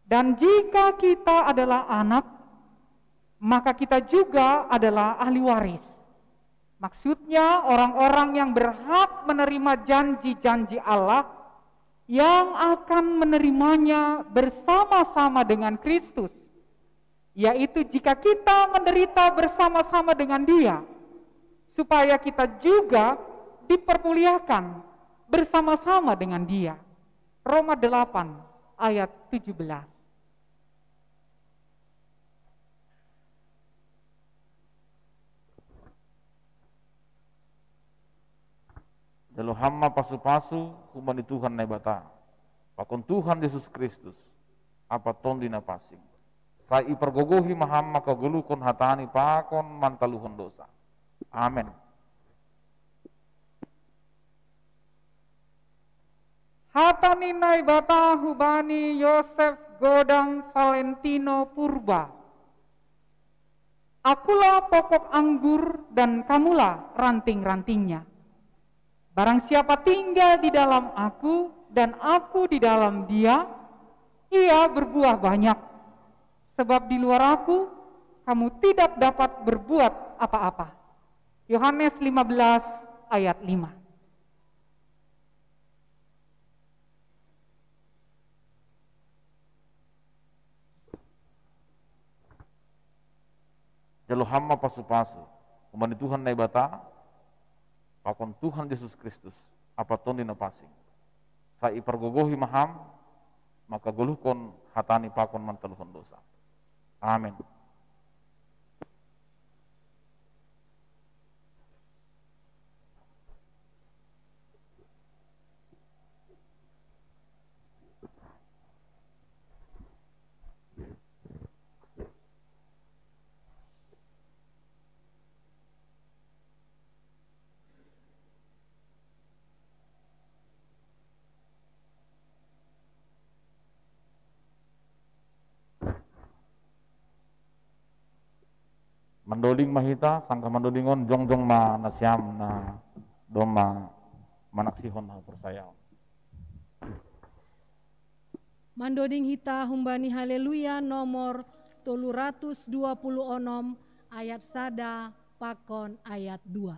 Dan jika kita adalah anak, maka kita juga adalah ahli waris. Maksudnya, orang-orang yang berhak menerima janji-janji Allah yang akan menerimanya bersama-sama dengan Kristus, yaitu jika kita menderita bersama-sama dengan Dia, supaya kita juga dipermuliakan bersama-sama dengan Dia. Roma delapan ayat tujuh belas. Jalo hamma pasu-pasu humbani Tuhan Naibata, pakon Tuhan Jesus Kristus, Amanta Tondi na pansing. Sai ipargogohi ma hamma hagoluhon hatani pakon mantaluhon dosa. Amen. Hata ni Naibata hubani Yosef Godang Valentino Purba. Akulah pokok anggur dan kamulah ranting-rantingnya. Barang siapa tinggal di dalam aku dan aku di dalam dia, ia berbuah banyak. Sebab di luar aku, kamu tidak dapat berbuat apa-apa. Yohanes lima belas ayat lima. Jalo hamma pasu-pasu humbani Tuhan Naibata, pakon Tuhan Jesus Kristus, Amanta Tondi na pansing. Sai ipargogohi ma hamma hagoluhon hatani pakon mantaluhon dosa. Amen. Mandoding ma hita, sangkah mandoding on, jongjong ma nasiam na domma manaksihon haporsayaon. Mandoding hita humbani Haleluya nomor tolu ratus dua puluh onom, ayat sada pakon ayat dua.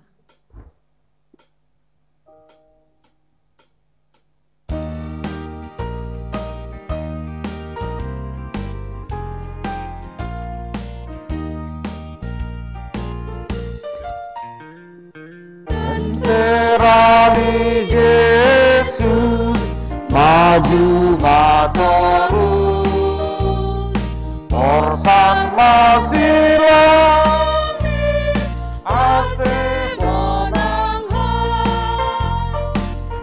Terani Jesus maju ma torus, porsan ma silang ni ase monang ha.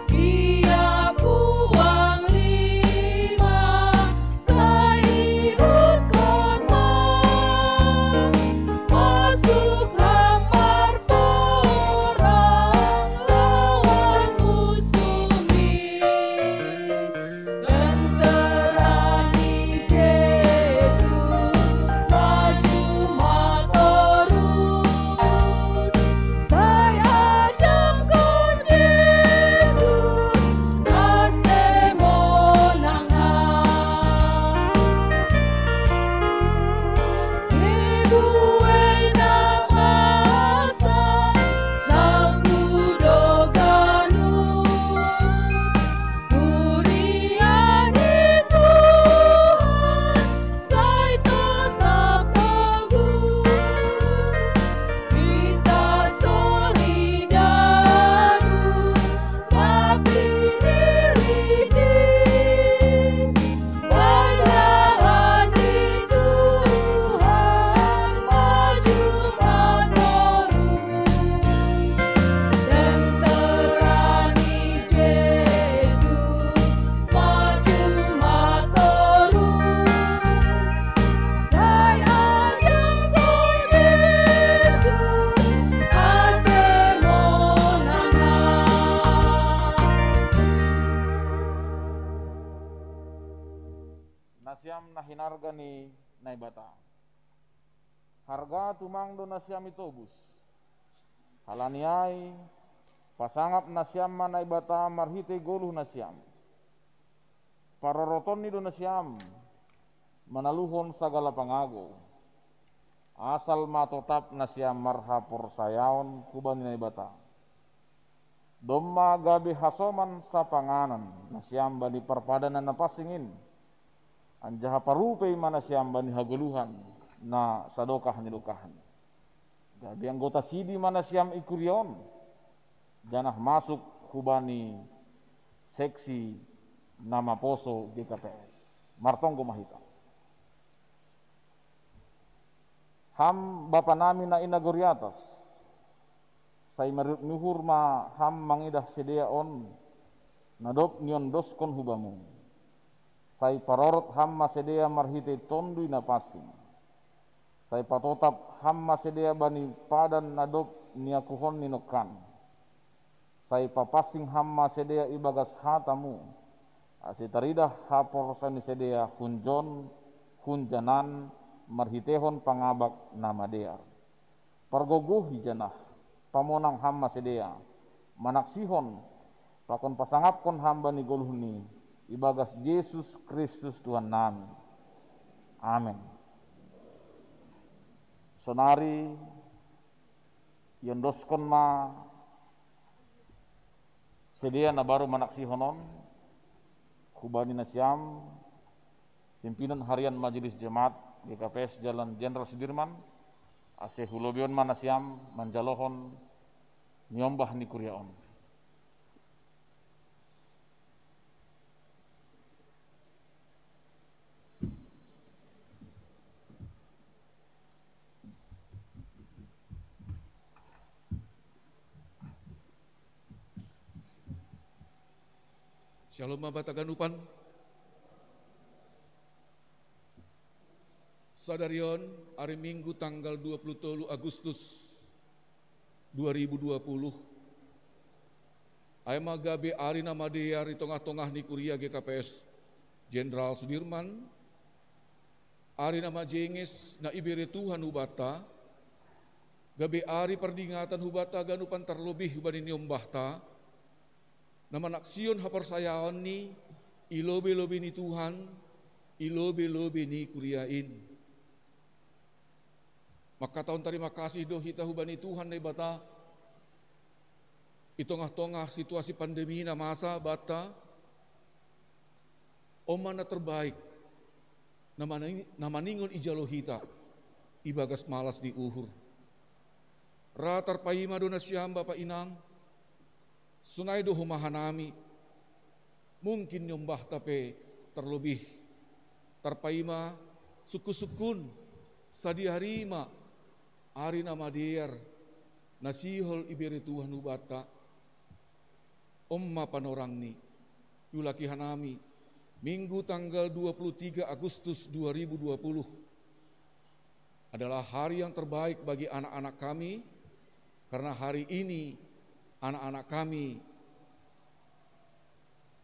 Ia puang lima sai ihutkon ma, masuk hambar porang lawan musuh ni. Tenterani Jesus maju ma torus, sai ajamkon Jesus ase monang ha. Ibuei na masa, salpu do ganup, huria ni Tuhan sai totap togu. Hita soridaru, tapi ni lidi, panjalan ni Tuhan maju ma torus. Tenterani Jesus maju ma torus, sai ajamkon Jesus ase monang ha. Nasiam na hinarga ni Naibata, Harga tumang do nasiam i tobus. Halani ai, pasangap nasiam ma Naibata marhitei goluh nasiam. Parorotonni do nasiam manaluhon sagala pangagou. Asal ma totap nasiam marhaporsayaon hubani Naibata. Domma gabe hasoman sapanganan nasiam bani parpadanan na pansing in, anjaha parupei ma nasiam bani hagoluhan na sadokah ni dokahni. Gabe anggota sidi ma nasiam i kuria on, janah masuk hubani seksi na maposo G K P S. Martonggo ma hita. Ham Bapa nami na i nagori atas, sai marriat ni uhur ma Ham mangidah sidea on na dob niondoskon hu Bamu. Sai parorot Ham ma sidea marhitei Tonduy Napansing. Sai patotap Ham ma sidea bani padan na dob niakuhon ni nongkan. Sai papansing Ham ma sidea ibagas hata-Mu, ase taridah haporsayaon ni sidea hunjon, hunjanan, marhiteihon pangabak na madear. Pargogohi janah pamonang Ham ma sidea, manaksihon pakon pasangapkon Ham bani goluhni, ibagas Jesus Kristus Tuhan nami. Amen. Sonari iondoskon ma sidea na baru manaksihon on hubani nasiam, pimpinan harian Majelis Jemaat G K P S Jalan Jenderal Sudirman, ase hulobeion ma nasiam manjalohon niombah ni kuria on. Shalom Abah taganupan. Sadarion, ari Minggu tanggal dua puluh tolu Agustus dua ribu dua puluh. Ai ma gabe ari na madear i tongah-tongah ni kuria G K P S Jenderal Sudirman, ari na majenges na ibere Tuhan hubanta, gabe ari pardingatan hubanta ganupan tarlobih hubani niombahta, na manaksihon haporsayaonni i lobei-lobei ni Tuhan, i lobei-lobei ni kuria in. Mangkatahon tarima kasih do hita hubani Tuhan Naibata, i tongah-tongah situasi pandemi na masa banta, on ma na terbaik, na maning-, na maningon ijalo hita, ibagas malas ni uhur. Ra tarpaima do nasiam Bapa Inang, sonai do homa hanami, mungkin niombahta pe tarlobih tarpaima sungkun-sungkun, sadia ari ma ari na madear na sihol ibere Tuhan hubanta. On ma panorangni, iulaki hanami, Minggu tanggal dua puluh tiga Agustus dua ribu dua puluh adalah hari yang terbaik bagi anak-anak kami, karena hari ini anak-anak kami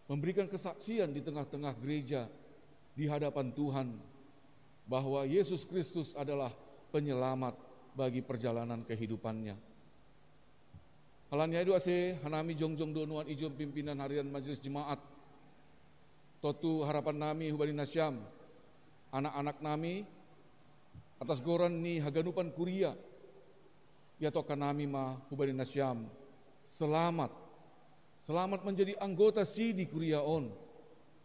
memberikan kesaksian di tengah-tengah gereja di hadapan Tuhan bahwa Yesus Kristus adalah penyelamat bagi perjalanan kehidupannya. Halani ai do ase hanami jongjong do nuan ijon pimpinan harian Majelis Jemaat. Tontu harapan nami hubani nasiam, anak-anak nami, atas goran ni haganupan kuria, ihatahon hanami ma hubani nasiam, selamat. Selamat menjadi anggota sidi kuria on.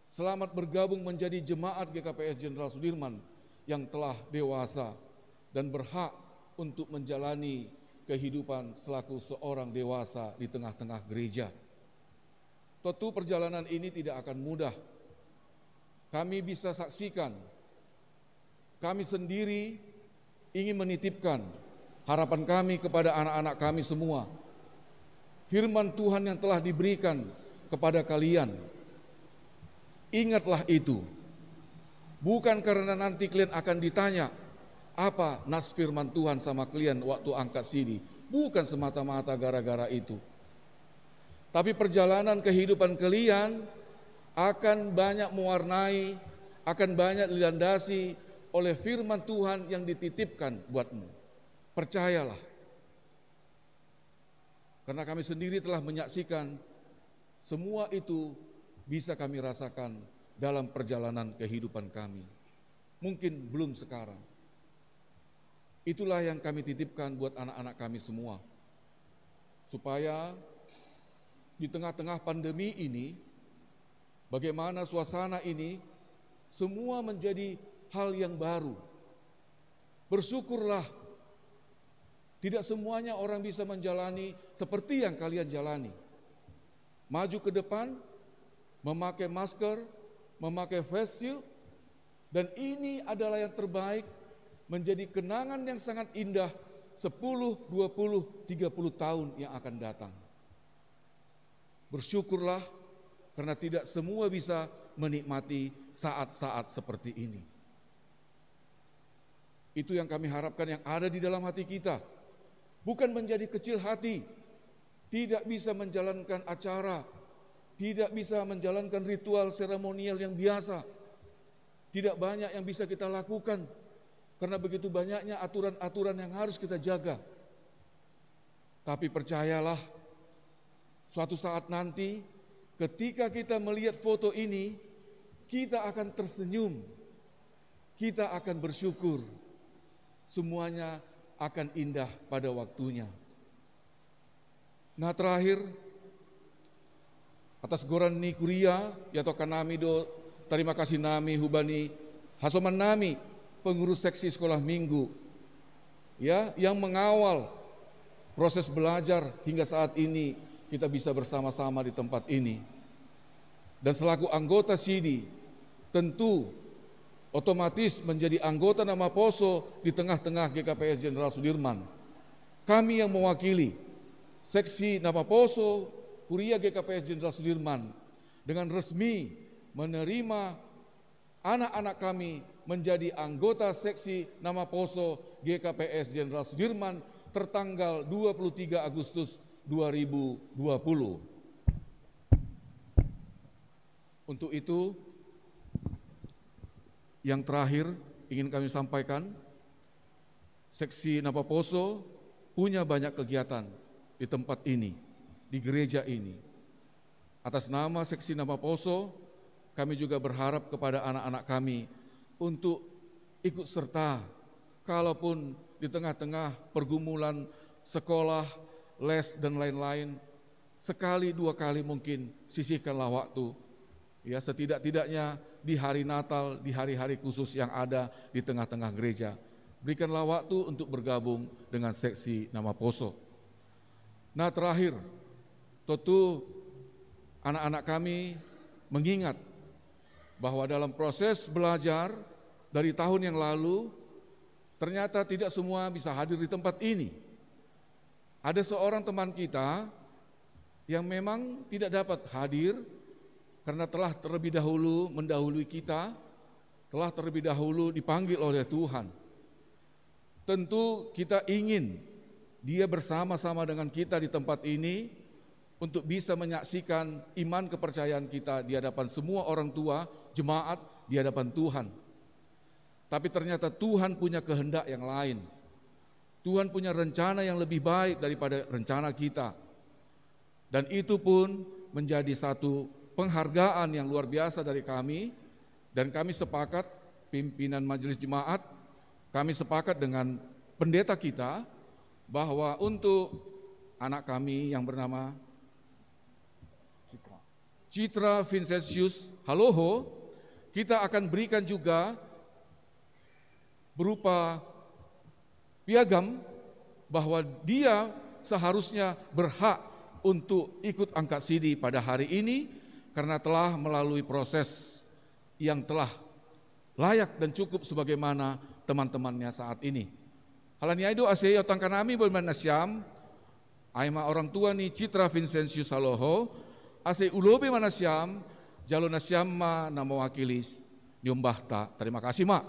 Selamat bergabung menjadi jemaat G K P S Jenderal Sudirman yang telah dewasa dan berhak untuk menjalani kehidupan selaku seorang dewasa di tengah-tengah gereja. Tentu perjalanan ini tidak akan mudah. Kami bisa saksikan, kami sendiri ingin menitipkan harapan kami kepada anak-anak kami semua. Firman Tuhan yang telah diberikan kepada kalian, ingatlah itu. Bukan karena nanti kalian akan ditanya apa nas firman Tuhan sama kalian waktu angkat sidi. Bukan semata-mata gara-gara itu. Tapi perjalanan kehidupan kalian akan banyak mewarnai, akan banyak dilandasi oleh firman Tuhan yang dititipkan buatmu. Percayalah. Karena kami sendiri telah menyaksikan, semua itu bisa kami rasakan dalam perjalanan kehidupan kami. Mungkin belum sekarang. Itulah yang kami titipkan buat anak-anak kami semua. Supaya di tengah-tengah pandemi ini, bagaimana suasana ini, semua menjadi hal yang baru. Bersyukurlah, tidak semuanya orang bisa menjalani seperti yang kalian jalani. Maju ke depan, memakai masker, memakai face shield, dan ini adalah yang terbaik, menjadi kenangan yang sangat indah sepuluh, dua puluh, tiga puluh tahun yang akan datang. Bersyukurlah karena tidak semua bisa menikmati saat-saat seperti ini. Itu yang kami harapkan yang ada di dalam hati kita. Bukan menjadi kecil hati, tidak bisa menjalankan acara, tidak bisa menjalankan ritual seremonial yang biasa. Tidak banyak yang bisa kita lakukan karena begitu banyaknya aturan-aturan yang harus kita jaga. Tapi percayalah, suatu saat nanti ketika kita melihat foto ini, kita akan tersenyum, kita akan bersyukur. Semuanya akan indah pada waktunya. Nah, terakhir, atas goran ni kuria, ya toka nami do, terima kasih nami hubani hasoman nami, pengurus seksi sekolah minggu, ya, yang mengawal proses belajar hingga saat ini kita bisa bersama-sama di tempat ini. Dan selaku anggota sidi, tentu otomatis menjadi anggota Namaposo di tengah-tengah G K P S Jenderal Sudirman. Kami yang mewakili seksi Namaposo Kuria G K P S Jenderal Sudirman dengan resmi menerima anak-anak kami menjadi anggota seksi Namaposo G K P S Jenderal Sudirman tertanggal dua puluh tiga Agustus dua ribu dua puluh. Untuk itu, yang terakhir ingin kami sampaikan, seksi Namaposo punya banyak kegiatan di tempat ini, di gereja ini. Atas nama seksi Namaposo, kami juga berharap kepada anak-anak kami untuk ikut serta, kalaupun di tengah-tengah pergumulan sekolah, les, dan lain-lain, sekali dua kali mungkin sisihkanlah waktu. Ya, setidak-tidaknya di hari Natal, di hari-hari khusus yang ada di tengah-tengah gereja. Berikanlah waktu untuk bergabung dengan seksi Namaposo. Nah, terakhir, tentu anak-anak kami mengingat bahwa dalam proses belajar dari tahun yang lalu, ternyata tidak semua bisa hadir di tempat ini. Ada seorang teman kita yang memang tidak dapat hadir karena telah terlebih dahulu mendahului kita, telah terlebih dahulu dipanggil oleh Tuhan. Tentu kita ingin dia bersama-sama dengan kita di tempat ini untuk bisa menyaksikan iman kepercayaan kita di hadapan semua orang tua, jemaat, di hadapan Tuhan. Tapi ternyata Tuhan punya kehendak yang lain. Tuhan punya rencana yang lebih baik daripada rencana kita. Dan itu pun menjadi satu penghargaan yang luar biasa dari kami. Dan kami sepakat, pimpinan majelis jemaat, kami sepakat dengan pendeta kita bahwa untuk anak kami yang bernama Citra Vincentius Haloho, kita akan berikan juga berupa piagam bahwa dia seharusnya berhak untuk ikut angkat sidi pada hari ini karena telah melalui proses yang telah layak dan cukup sebagaimana teman-temannya saat ini. Hal ni ai do ase iotangkan nami boe ma nasiam, ai ma orang tua ni Citra Vincentius Haloho, ase ulobi ma nasiam, jalo nasiam ma na mewakili niombahta. Terima kasih ma.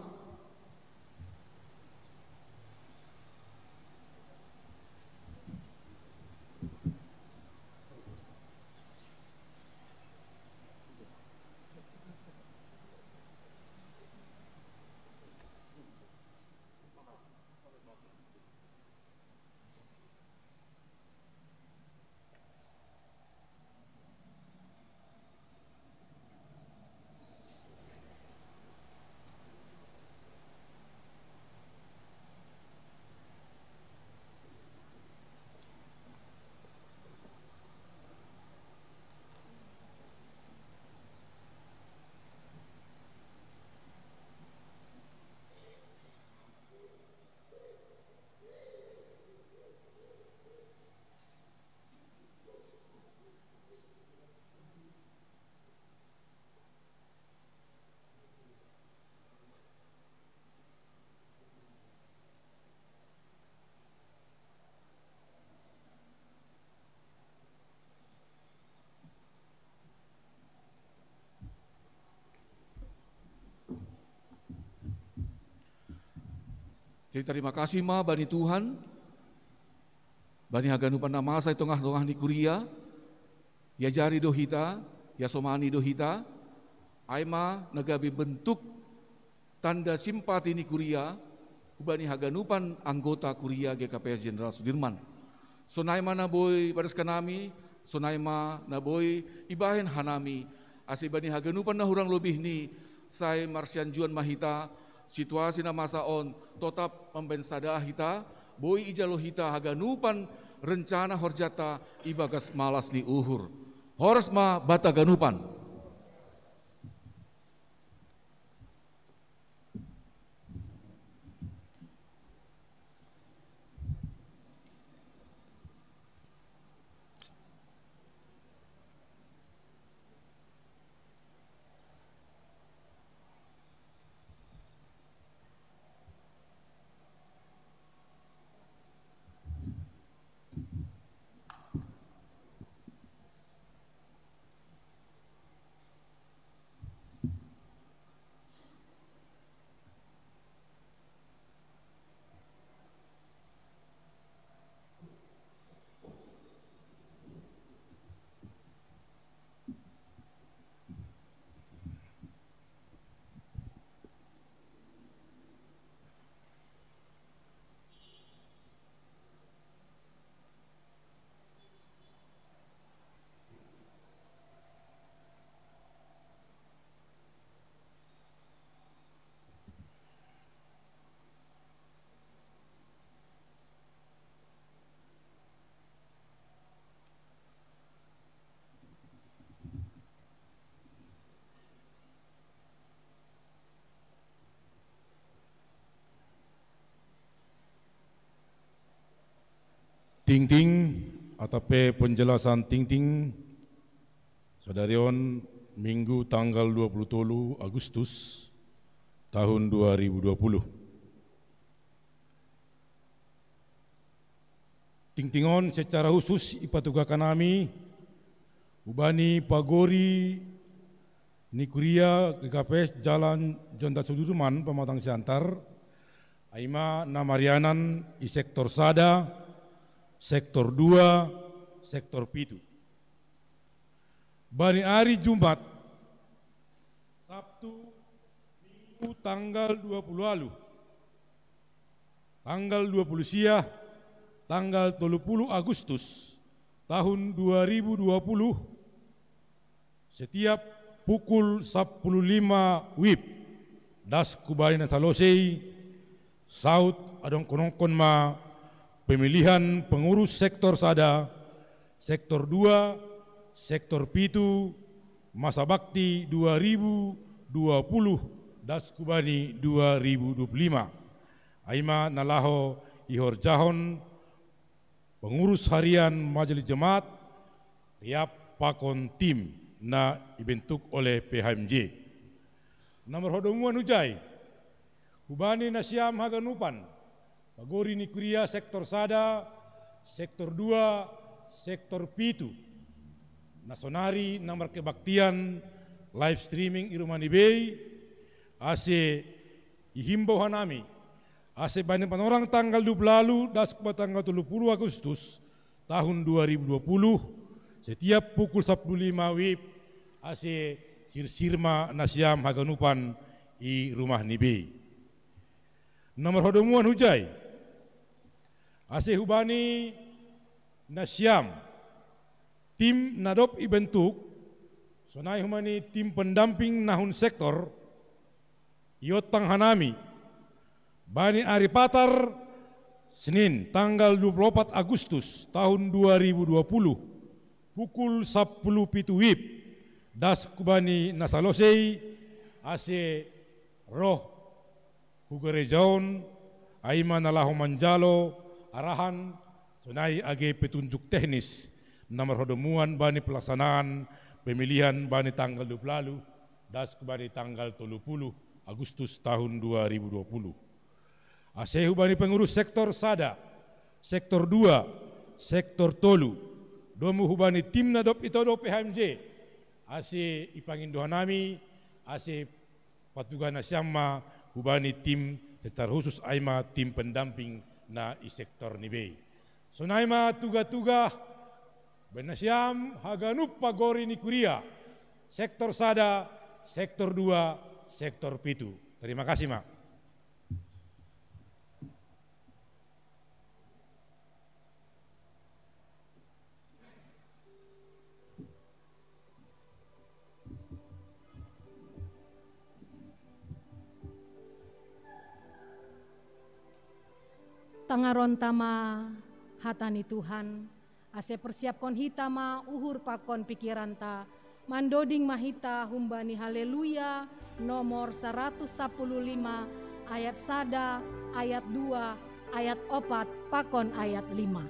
Tarima kasih ma bani Tuhan, bani haganupan na masa i tongah-tongah ni kuria, iajari do hita, iasomani do hita, ai ma na gabe bentuk tanda simpati ni kuria hubani haganupan anggota kuria G K P S Jenderal Sudirman. Sonai ma na boi padaskan hami, sonai ma na boi ibahen hanami, ase bani haganupan na hurang lobih ni, sai marsianjuan ma hita, situasi na masa on totap mambaen sada hita, boi ijalo hita haganupan rencana horjanta ibagas malas ni uhur. Horas ma banta haganupan. Tingting, atau pe penjelasan tingting, sadari on Minggu tanggal dua puluh tolu Agustus tahun dua ribu dua puluh. Tingting on secara khusus ipatugakan hami hubani pagori ni kuria G K P S Jalan Jenderal Sudirman Pematang Siantar, ai ma na marianan i sektor sada, sektor dua, sektor pitu. Bani ari Jumat, Sabtu, Minggu tanggal dua puluh ualu, tanggal dua puluh sia, tanggal tolu puluh Agustus tahun dua ribu dua puluh, setiap pukul sapuluh lima wib, das hubani na salose i, saut adong honongkon ma pemilihan pengurus sektor sada, sektor dua, sektor pitu, masa bakti dua ribu dua puluh das hubani dua ribu dua puluh lima. Ai ma na laho ihorjahon pengurus harian Majelis Jemaat, riap pakon tim na ibentuk oleh P H M J. Na marhadomuan hujai, hubani nasiam haganupan, pagori ni kuria sektor sada, sektor dua, sektor pitu, na sonari na markebaktian live streaming i rumah ni bei, ase ihimbau hanami, ase bani panorang tanggal dua puluh ualu das hubani tanggal tolu puluh Agustus tahun dua ribu dua puluh, setiap pukul sapuluh lima wib, ase sirsir ma nasiam haganupan i rumah ni bei. Na marhadomuan hujai, ase hubani nasiam tim na dob ibentuk, sonai hubani tim pendamping na hun sektor, iontang hanami bani ari Patar, Senin, tanggal dua puluh opat Agustus tahun dua ribu dua puluh, pukul sapuluh pitu wib, das hubani na salose i, ase roh hu gereja on, ai ma na laho manjalo arahan, sonai age petunjuk teknis na marhadomuan bani pelaksanaan pemilihan bani tanggal dua puluh ualu das hubani tanggal tolu puluh Agustus tahun dua ribu dua puluh. Ase hubani pengurus sektor sada, sektor dua, sektor tolu, domu hubani tim na dob itodo P H M J, ase ipangindo hanami, ase patuga nasiam ma hubani tim Terkhusus ai ma tim pendamping na i sektor ni bei. Sonai ma tuga-tuga bainasiam haganup pagori ni kuria, sektor sada, sektor dua, sektor pitu. Terima kasih ma. Tangaronta ma hata ni Tuhan, ase persiapkon hita ma uhur pakon pikiranta, mandoding ma hita humbani Haleluya nomor saratus sapuluh lima, ayat sada, ayat dua, ayat opat pakon ayat lima.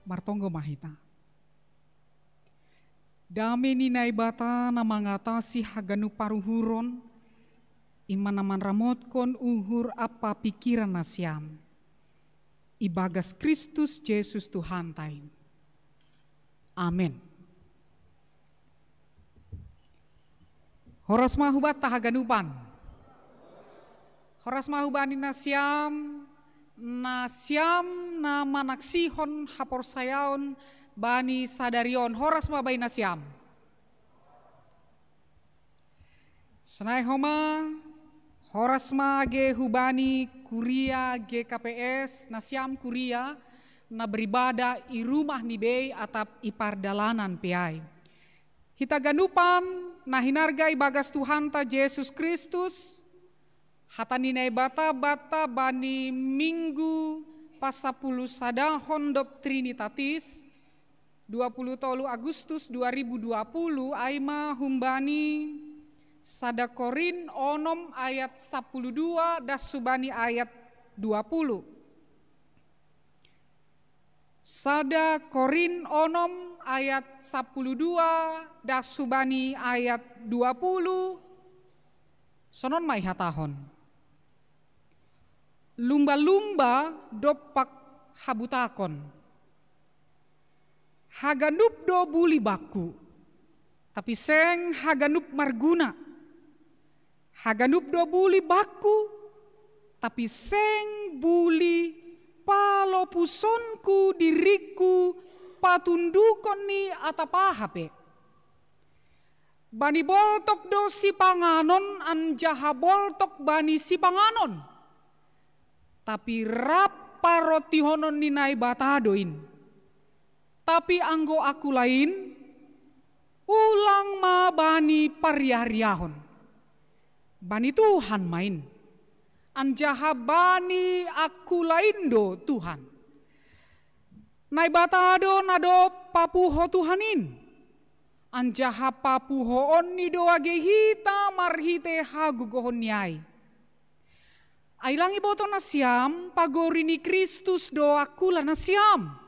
Martonggo ma hita. Dame ni Naibata na mangatasi haganup paruhuron, i ma na manramotkon uhur ampa pingkiran nasiam, ibagas Kristus Jesus Tuhanta i. Amen. Horas ma hubanta haganupan. Horas ma hubani nasiam, nasiam na manaksihon haporsayaon bani sadari on. Horas ma bani nasiam. Sonai homa, horas ma age hubani kuria G K P S, nasiam kuria na beribadah i rumah ni bei atap i pardalanan pe ai. Hita ganupan na hinarga ibagas Tuhanta Jesus Kristus, hata ni Naibata banta bani Minggu pasampulusadahon dob Trinitatis, dua puluh tolu Agustus dua ribu dua puluh, ai ma humbani sada Korin onom ayat sapuluh dua das hubani ayat dua puluh. Sada Korin onom ayat sapuluh dua das hubani ayat dua puluh, sonon ma ihatahon. Lumba-lumba dompak habutakon. Haganup do buli bakku, tapi seng haganup marguna. Haganup do buli bakku, tapi seng buli palopusonku diringku patundukon ni atap aha pe. Bani boltok do sipanganon anjaha boltok bani sipanganon. Tapi rap parotihonon ni Naibata do in. Tapi anggo aku lain, ulang ma bani pariah-riahon. Bani Tuhan ma in. Anjaha bani aku lain do Tuhan. Naibata do na dob papuho Tuhan in. Anjaha papuhoonni do age hita marhite hagogohonni ai. Ai lang iboto nasiam pagori ni Kristus do angkula nasiam.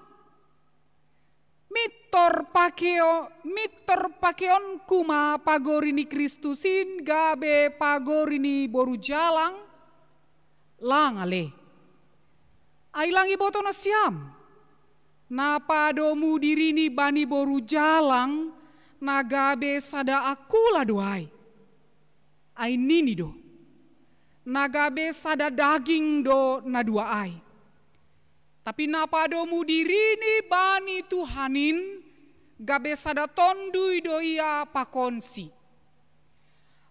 Mintor pakeo, mintor pakeonku ma pagori ni Kristus in gabe pagori ni boru jalang? Lang ale. Ai lang iboto nasiam, na padomu dirini bani boru jalang, na gabe sada angkula do ai. Ai nini do, na gabe sada daging do na dua ai. Tapi na padomu dirini bani Tuhan in, gabe sada tonduy do ia pakonsi.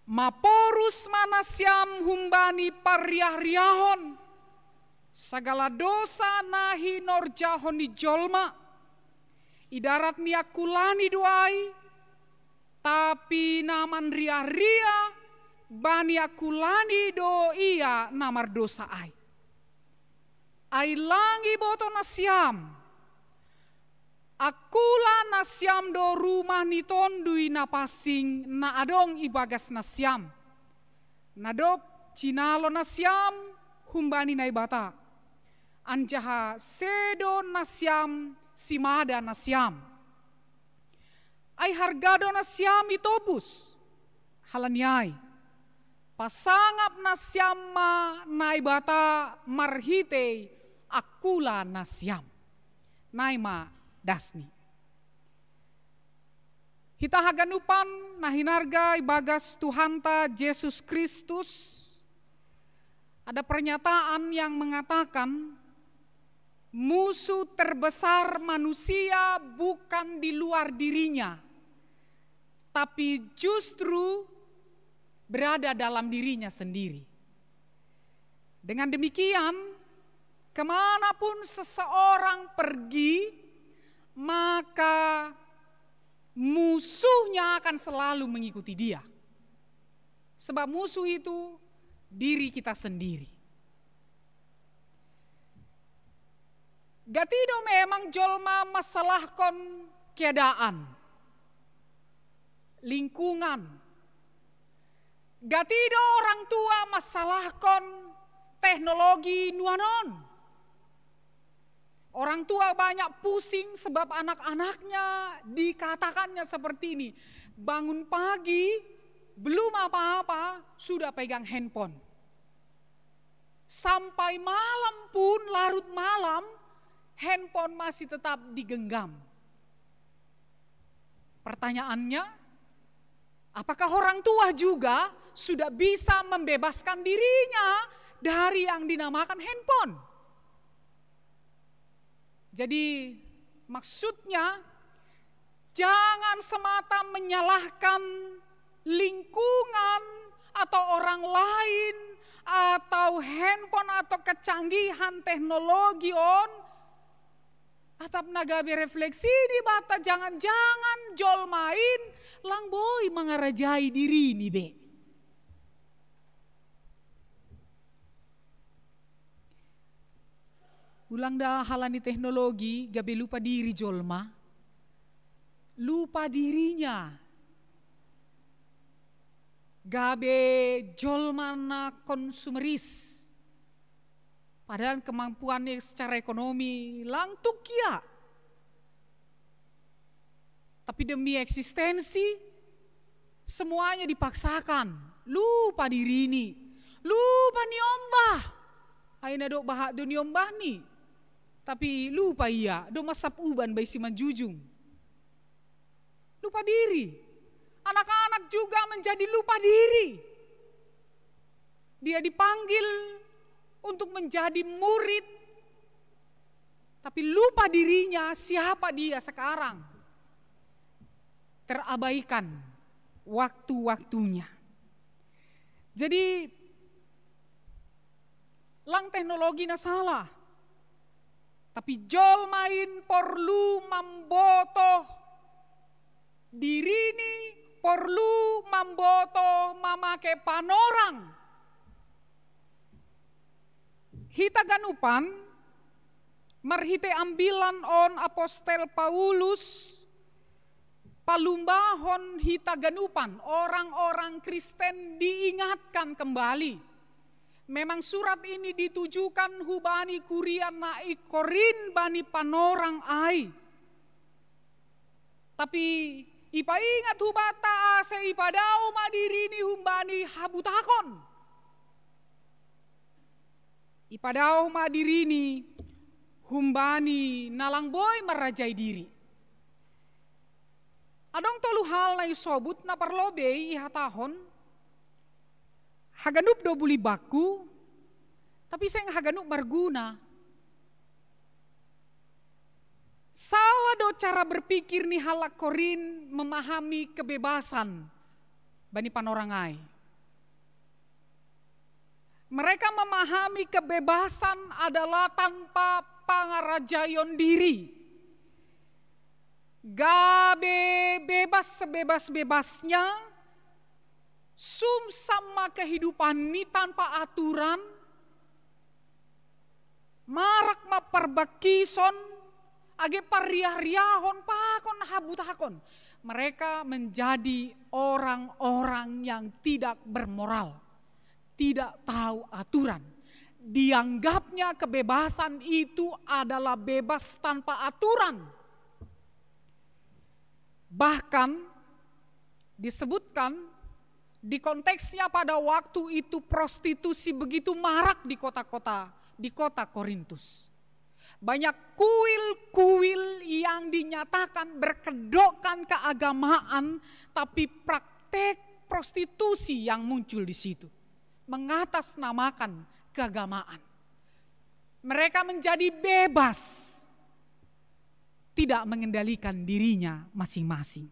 Maporus ma nasiam humbani pariah-riahon, sagala dosa na hinorjahon ni jolma. I darat ni angkulani do ai, tapi na manriah-riah bani angkulani do ia na mardosa ai. Ai lang iboto nasiam, angkula nasiam do rumah ni tonduy na pansing na adong ibagas nasiam, na dob jinalo nasiam humbani Naibata, anjaha sedo nasiam simada nasiam. Ai harga do nasiam itobus. Halani ai, pasangap nasiam ma Naibata marhitei angkula nasiam. Nai ma dasni. Hita haganupan na hinarga ibagas Tuhanta Jesus Kristus, ada pernyataan yang mengatakan, musuh terbesar manusia bukan di luar dirinya, tapi justru berada dalam dirinya sendiri. Dengan demikian, kemanapun seseorang pergi, maka musuhnya akan selalu mengikuti dia. Sebab musuh itu diri kita sendiri. Gati do memang jolma masalahkon keadaan, lingkungan. Gati do orang tua masalahkon teknologi nuanon. Orang tua banyak pusing sebab anak-anaknya dikatakannya seperti ini. Bangun pagi, belum apa-apa, sudah pegang handphone. Sampai malam pun, larut malam, handphone masih tetap digenggam. Pertanyaannya, apakah orang tua juga sudah bisa membebaskan dirinya dari yang dinamakan handphone? Jadi, maksudnya, jangan semata menyalahkan lingkungan atau orang lain atau handphone atau kecanggihan teknologi on, atap na gabe refleksi di bata, jangan-jangan jolma in lang boi mangarajai dirini be. Ulang da halani teknologi gabe lupa diri jolma. Lupa dirinya. Gabe jolma na konsumeris. Padahal kemampuannya secara ekonomi lang tuk ia. Tapi demi eksistensi, semuanya dipaksakan. Lupa dirini, lupa ni ombah. Aina do baha do niombahni. Tapi lupa ia do masap uban bai simanjujung. Lupa diri. Anak-anak juga menjadi lupa diri. Dia dipanggil untuk menjadi murid, tapi lupa dirinya siapa dia sekarang. Terabaikan waktu-waktunya. Jadi lang teknologi na salah. Tapi jolma in porlu mamboto dirini, porlu mamboto mamake panorang. Hita ganupan, marhite ambilan on Apostel Paulus palumbahon hita ganupan, orang-orang Kristen diingatkan kembali. Memang surat ini ditujukan hubani kuria na i Korin bani panorang ai. Tapi ipaingat hubata ase ipadao ma dirini humbani habutakon. Ipadao ma dirini humbani na lang boi marajai diri. Adong tolu hal na isobut na parlobei ihatahon, haganup do buli bakku, tapi seng haganup marguna. Salah do cara berpikir ni halak Korin memahami kebebasan bani panorang ai. Mereka memahami kebebasan adalah tanpa pangarajaion diri. Gabe bebas sebebas-bebasnya, sumsam ma kehidupan ni tanpa aturan, marak ma parbangkison, age parriah-riahon pakon habutakon. Mereka menjadi orang-orang yang tidak bermoral, tidak tahu aturan. Dianggapnya kebebasan itu adalah bebas tanpa aturan. Bahkan disebutkan di konteksnya pada waktu itu prostitusi begitu marak di kota-kota, di kota Korintus. Banyak kuil-kuil yang dinyatakan berkedokkan keagamaan, tapi praktek prostitusi yang muncul di situ mengatasnamakan keagamaan. Mereka menjadi bebas, tidak mengendalikan dirinya masing-masing.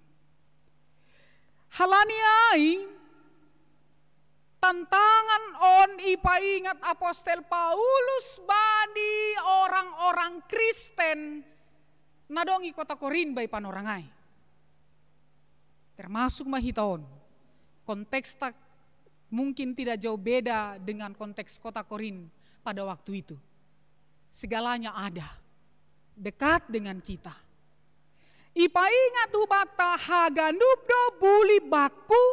Halani ai, tantangan on ipaingat Apostel Paulus bani orang-orang Kristen na dong i kota Korin bai panorang ai. Termasuk ma hita on. Konteksta mungkin tidak jauh beda dengan konteks kota Korin pada waktu itu. Segalanya ada, dekat dengan kita. Ipaingat hubata haganup do buli bakku,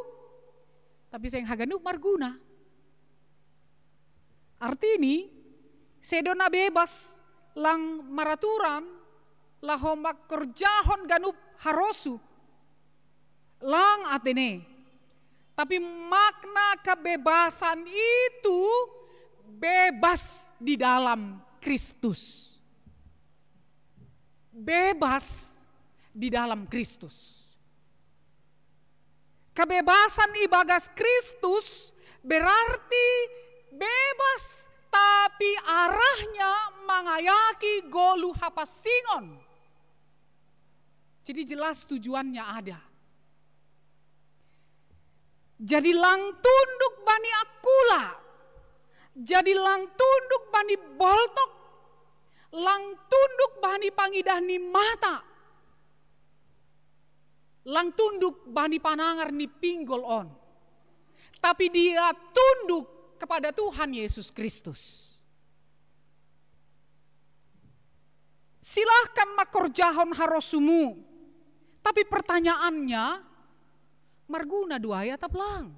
tapi seng haganup marguna. Artini, sedo na bebas, lang maraturan, laho mangkorjahon ganup harosu, lang atene. Tapi makna kebebasan itu bebas di dalam Kristus. Bebas di dalam Kristus. Kebebasan ibagas Kristus berarti bebas, tapi arahnya mangayaki golu hapansingon. Jadi jelas tujuannya ada. Jadi lang tunduk bani akula. Jadi lang tunduk bani boltok. Lang tunduk bani pangidah ni mata. Lang tunduk bani panangar ni pinggol on. Tapi dia tunduk kepada Tuhan Yesus Kristus. Silahkan mangkorjahon harosumu. Tapi pertanyaannya, marguna do ai atap lang?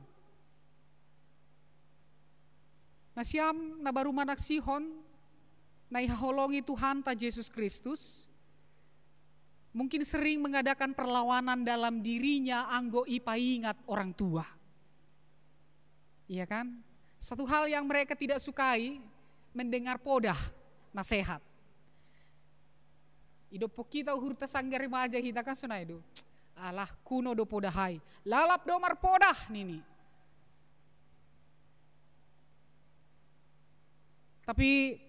Nasiam na baru manaksihon na ihaholongi Tuhanta Jesus Kristus, mungkin sering mengadakan perlawanan dalam dirinya anggo ipaingat orang tua. Iya kan? Satu hal yang mereka tidak sukai, mendengar podah nasehat. Ido po kita uhur ta sanggar remaja hita kan sonai do. Alah, kuno do podah ai. Lalap do marpodah nini. Tapi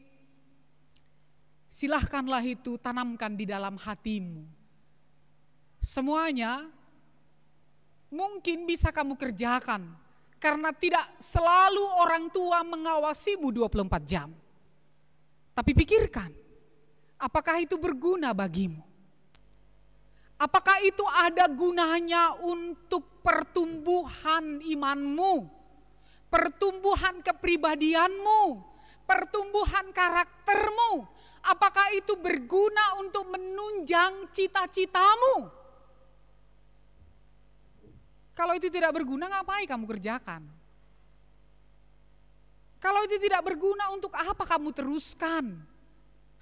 silahkanlah itu tanamkan di dalam hatimu. Semuanya mungkin bisa kamu kerjakan karena tidak selalu orang tua mengawasimu dua puluh empat jam. Tapi pikirkan, apakah itu berguna bagimu? Apakah itu ada gunanya untuk pertumbuhan imanmu, pertumbuhan kepribadianmu, pertumbuhan karaktermu? Apakah itu berguna untuk menunjang cita-citamu? Kalau itu tidak berguna, ngapain kamu kerjakan? Kalau itu tidak berguna, untuk apa kamu teruskan?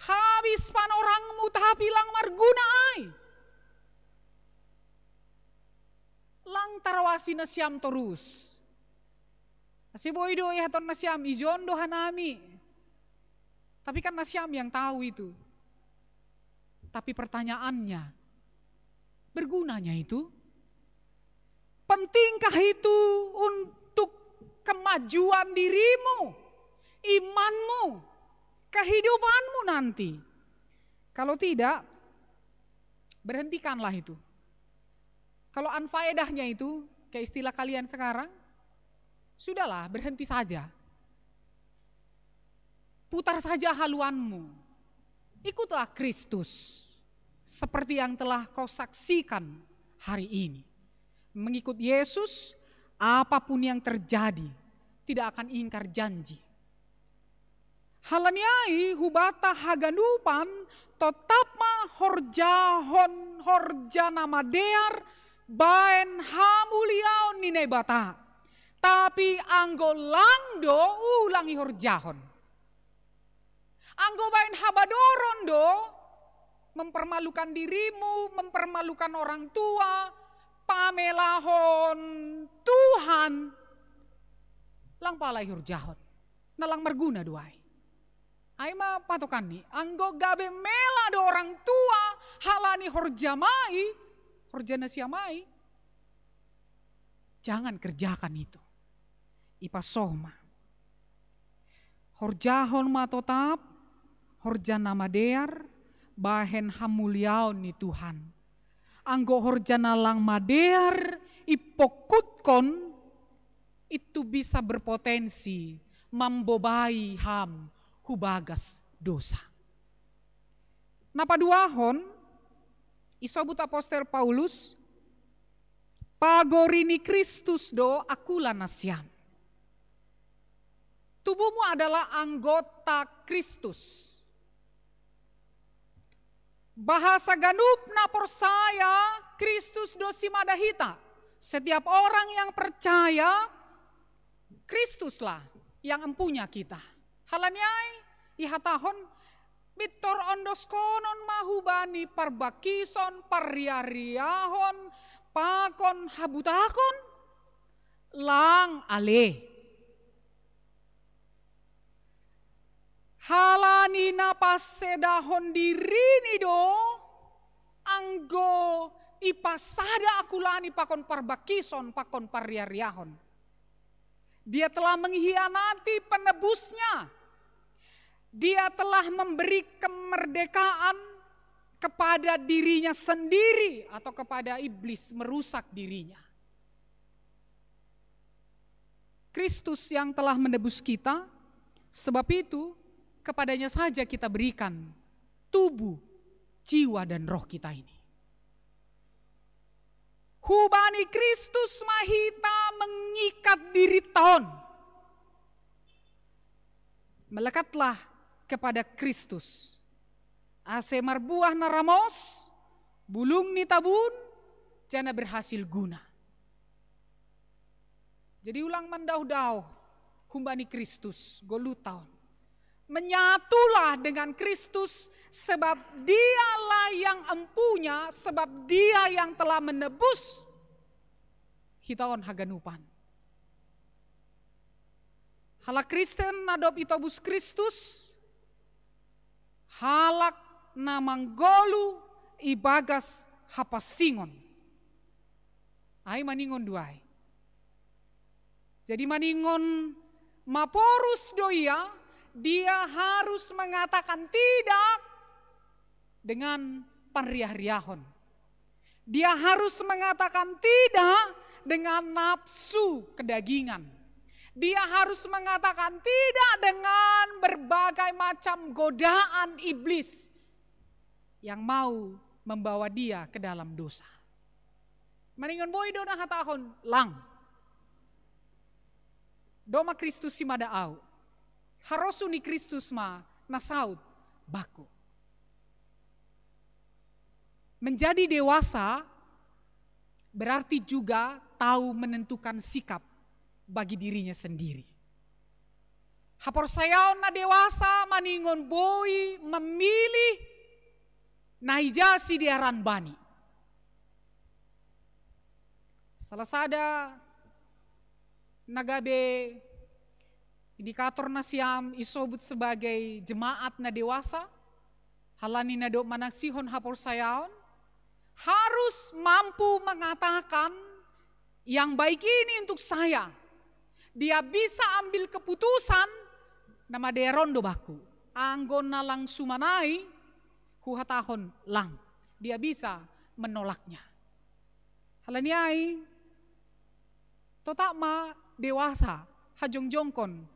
Habis panorangmu, tapi lang marguna ai. Lang tarawasi na siam torus. Asi boi do ihaton na siam, ijon do hanami. Tapi kan na siam yang tahu itu. Tapi pertanyaannya, bergunanya itu? Pentingkah itu untuk kemajuan dirimu, imanmu, kehidupanmu nanti? Kalau tidak, berhentikanlah itu. Kalau anfaedahnya itu, kayak istilah kalian sekarang, sudahlah, berhenti saja. Putar saja haluanmu. Ikutlah Kristus seperti yang telah kau saksikan hari ini. Mengikut Yesus, apapun yang terjadi, tidak akan ingkar janji. Halani ai hubata haganupan, totap ma horjahon horja na madear baen hamuliaon ni Naibata. Tapi anggo lang do, ulang ihorjahon. Anggo baen habadoron do, mempermalukan dirimu, mempermalukan orang tua, pamelahon Tuhan, lang pala ihorjahon. Na lang marguna do ai. Ai ma patokanni, anggo gabe mela do orang tua halani horja mai, horja na siam ai, jangan kerjakan itu. Ipasoh ma. Horjahon ma totap horja na madear bahen hamuliaon ni Tuhan. Anggo horja na lang madear ipongkuthon, itu bisa berpotensi mambobai ham hu bagas dosa. Na paduahon, isobut apostel Paulus, pagori ni Kristus do akula nasiam. Tubuhmu adalah anggota Kristus. Bahasa ganup na porsaya, Kristus do simada hita. Setiap orang yang percaya, Kristuslah yang empunya kita. Halani ai ihatahon, pintor ondoskonon ma hubani parbangkison, parriariahon, pakon habutakon, lang ale. Halani na pasedahon dirini do, anggo ipasada akulani pakon parbangkison, pakon parriariahon. Dia telah mengkhianati penebusnya. Dia telah memberi kemerdekaan kepada dirinya sendiri atau kepada iblis, merusak dirinya. Kristus yang telah menebus kita, sebab itu kepadanya saja kita berikan tubuh, jiwa, dan roh kita ini. Hubani Kristus ma hita mengikat dirita on. Melekatlah kepada Kristus. Ase marbuah na ramos, bulung ni tabun, janah berhasil guna. Jadi ulang mandauh-dauh humbani Kristus, goluta on. Menyatulah dengan Kristus, sebab dialah yang empunya, sebab dia yang telah menebus hita on haganupan. Halak Kristen na dob itobus Kristus, halak na manggoluh ibagas hapansingon. Ai maningon do ai. Jadi maningon maporus do ia, dia harus mengatakan tidak dengan panriah-riahon. Dia harus mengatakan tidak dengan nafsu kedagingan. Dia harus mengatakan tidak dengan berbagai macam godaan iblis yang mau membawa dia ke dalam dosa. Maningon boi do na hatahon lang. Doma Kristus simada au. Harosuh ni Kristus ma na saud bangku. Menjadi dewasa berarti juga tahu menentukan sikap bagi dirinya sendiri. Haporsayaon na dewasa maningon boi memilih na ija sidearan bani. Salah sada na gabe indikator nasiam isobut sebagai jemaat na dewasa, halani na dob manaksihon haporsayaon, harus mampu mengatakan yang baik ini untuk saya. Dia bisa ambil keputusan na madear on do bangku. Anggo na lang suman ai, huhatahon lang. Dia bisa menolaknya. Halani ai, totap ma dewasa hajongjongkon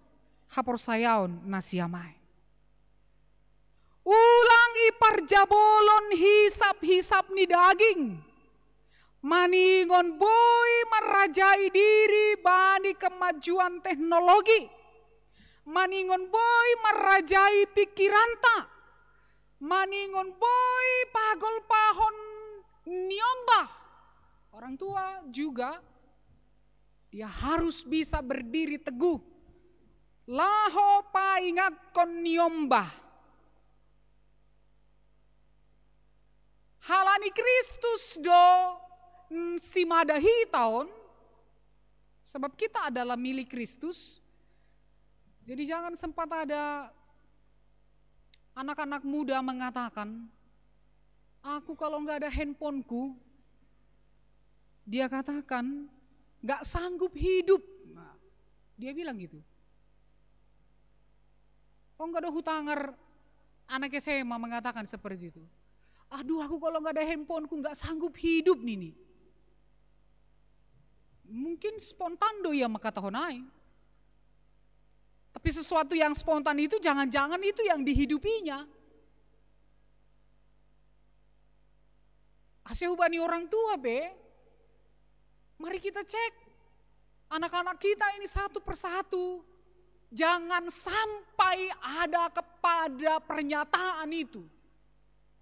haporsayaon nasiam ai. Ulang iparjabolon hisap-hisap ni daging. Maningon boi manrajai diri bani kemajuan teknologi. Maningon boi manrajai pikiranta. Maningon boi pagolpahon niombah. Orang tua juga, dia harus bisa berdiri teguh laho paingatkon niombah. Halani Kristus do, mm, simada hita on, sebab kita adalah milik Kristus. Jadi jangan sempat ada anak-anak muda mengatakan, "Aku kalau nggak ada handphoneku," dia katakan, "nggak sanggup hidup." Nah, dia bilang gitu. Oh, nggak ada hutangar, anak S M A mengatakan seperti itu. "Aduh, aku kalau nggak ada handphoneku nggak sanggup hidup, Nini." Mungkin spontan do ia mengatakan ai. Tapi sesuatu yang spontan itu jangan-jangan itu yang dihidupinya. Ase hubani orang tua pe, mari kita cek anak-anak kita ini satu persatu. Jangan sampai ada kepada pernyataan itu.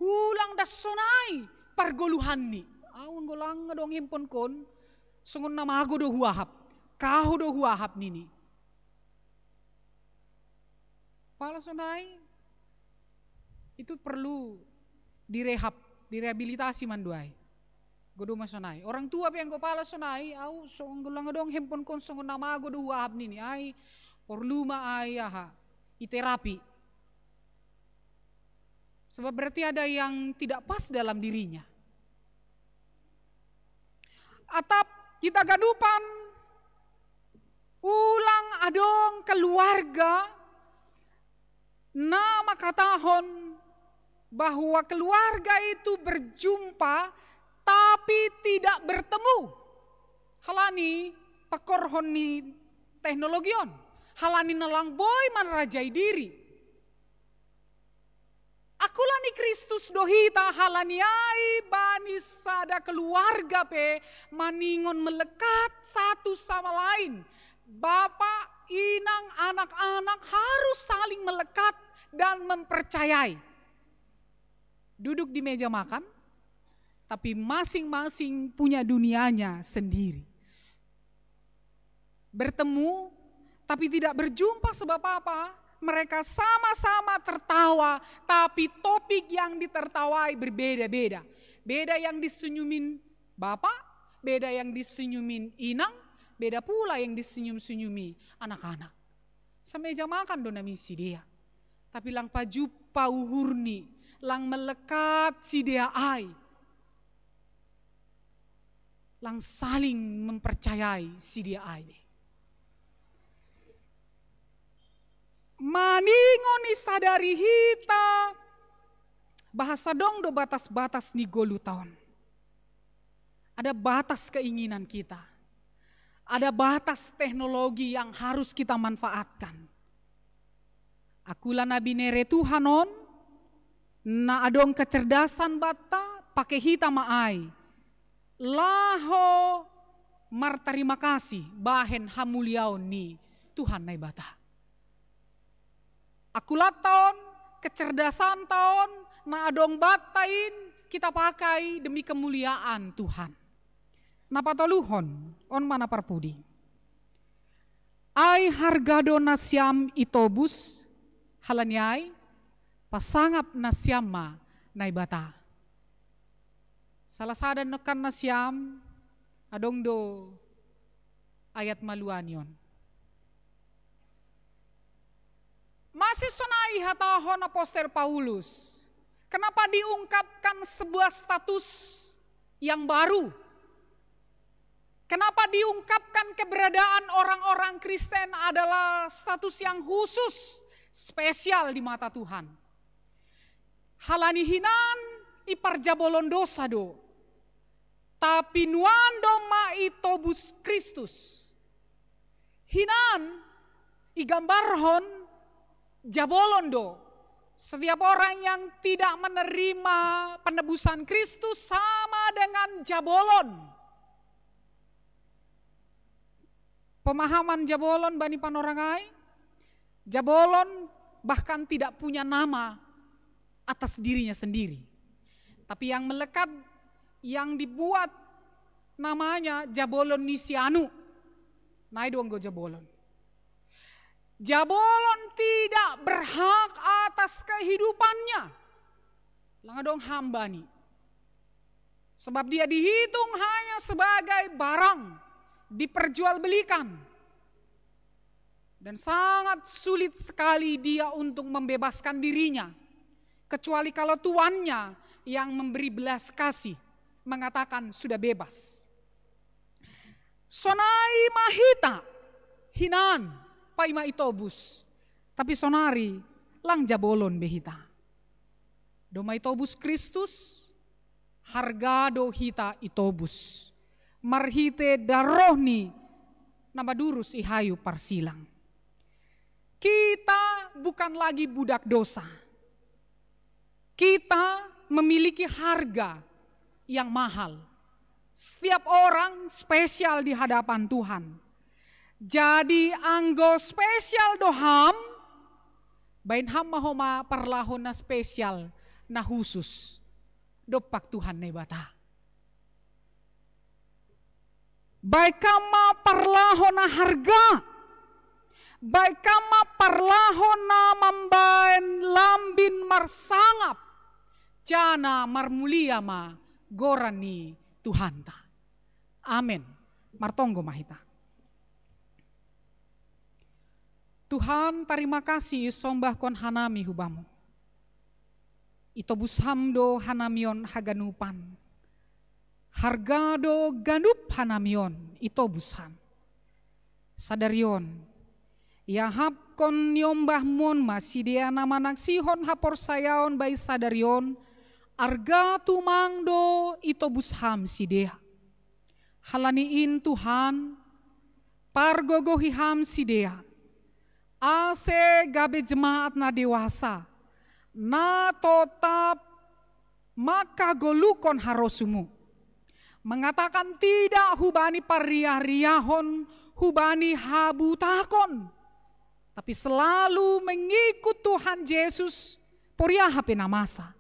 Ulang das sonai pargoluhanni. Au anggo lang adong handphonekon, songon na mago do huahap. Kaho do huahap nini. Pala sonai, itu perlu direhab, direhabilitasi manduai. Godoma sonai. Orang tua pe anggo pala sonai, au songon lang adong handphonekon songon na mago do huahap nini. Ai, porlu ma ai aha, iterapi. Sebab berarti ada yang tidak pas dalam dirinya. Atap kita ganupan, ulang adong keluarga na mangkatahon bahwa keluarga itu berjumpa tapi tidak bertemu. Halani pakorhon ni teknologi on. Halani na lang boi manrajai diri. Angkulah ni Kristus do hita, halani ai bani sada keluarga pe maningon melekat satu sama lain. Bapak, inang, anak-anak harus saling melekat dan mempercayai. Duduk di meja makan, tapi masing-masing punya dunianya sendiri. Bertemu, tapi tidak berjumpa sebab apa? Mereka sama-sama tertawa, tapi topik yang ditertawai berbeda-beda. Beda yang disenyumin bapak, beda yang disenyumin inang, beda pula yang disenyum-senyumi anak-anak. Sameja makan do nami sidea. Tapi lang pajumpa uhurni, lang melekat sidea ai. Lang saling mempercayai sidea ai. Maningon i sadari hita bahasa dong do batas-batas ni golu taon. Ada batas keinginan kita. Ada batas teknologi yang harus kita manfaatkan. Akula na binere Tuhan on, na adong kecerdasan banta, pake hita ma ai. Laho martarima kasih bahen hamuliaon ni Tuhan Naibata. Akula taon, kecerdasan taon, na adong banta in kita pakai demi kemuliaan Tuhan. Na patoluhon, on ma na parpudi. Ai harga do nasiam itobus, halani ai, pasangap nasiam ma Naibata. Salah sada nongkan nasiam, adong do ayat maluani on. Masih sonai hatahon apostel Paulus. Kenapa diungkapkan sebuah status yang baru? Kenapa diungkapkan keberadaan orang-orang Kristen adalah status yang khusus, spesial di mata Tuhan? Halani hinan i parjabolon dosa do. Tapi nuan do ma i tobus Kristus. Hinan i gambarhon jabolon do. Setiap orang yang tidak menerima penebusan Kristus sama dengan jabolon. Pemahaman jabolon bani panorangai, jabolon bahkan tidak punya nama atas dirinya sendiri. Tapi yang melekat, yang dibuat namanya jabolon ni si anu. Nai do anggo jabolon. Jabolon tidak berhak atas kehidupannya. Lang adong hak bani. Sebab dia dihitung hanya sebagai barang, diperjualbelikan. Dan sangat sulit sekali dia untuk membebaskan dirinya. Kecuali kalau tuannya yang memberi belas kasih, mengatakan sudah bebas. Sonai ma hita, hinan, paima itobus. Tapi sonari, lang jabolon be hita. Domma itobus Kristus, harga do hita itobus. Marhite darohni na madurus i hayu parsilang. Kita bukan lagi budak dosa. Kita memiliki harga yang mahal. Setiap orang spesial di hadapan Tuhan. Jadi anggo spesial do ham, baen ham ma homa parlahon na spesial, na khusus. Dompak Tuhan Naibata. Baen kam ma parlahon na harga. Baen kam ma parlahon na mambaen lambin marsangap. Jana marmulia ma goran ni Tuhanta. Amen. Martonggo ma hita. Tuhan, tarima kasih isombahkon hanami hu Bamu. Itobus Ham do hanami on haganupan. Harga do ganup hanami on itobus Ham. Sadari on, iahapkon niombahmon ma sidea na manaksihon haporsayaon bai sadari on, arga tumang do itobus Ham sidea. Halani in Tuhan, pargogohi Ham sidea, ase gabe jemaat na dewasa, na totap mangkagoluhkon harosuMu. Mengatakan tidak hubani parriah-riahon, hubani habutakon, tapi selalu mengikut Tuhan Yesus, poria hape na masa.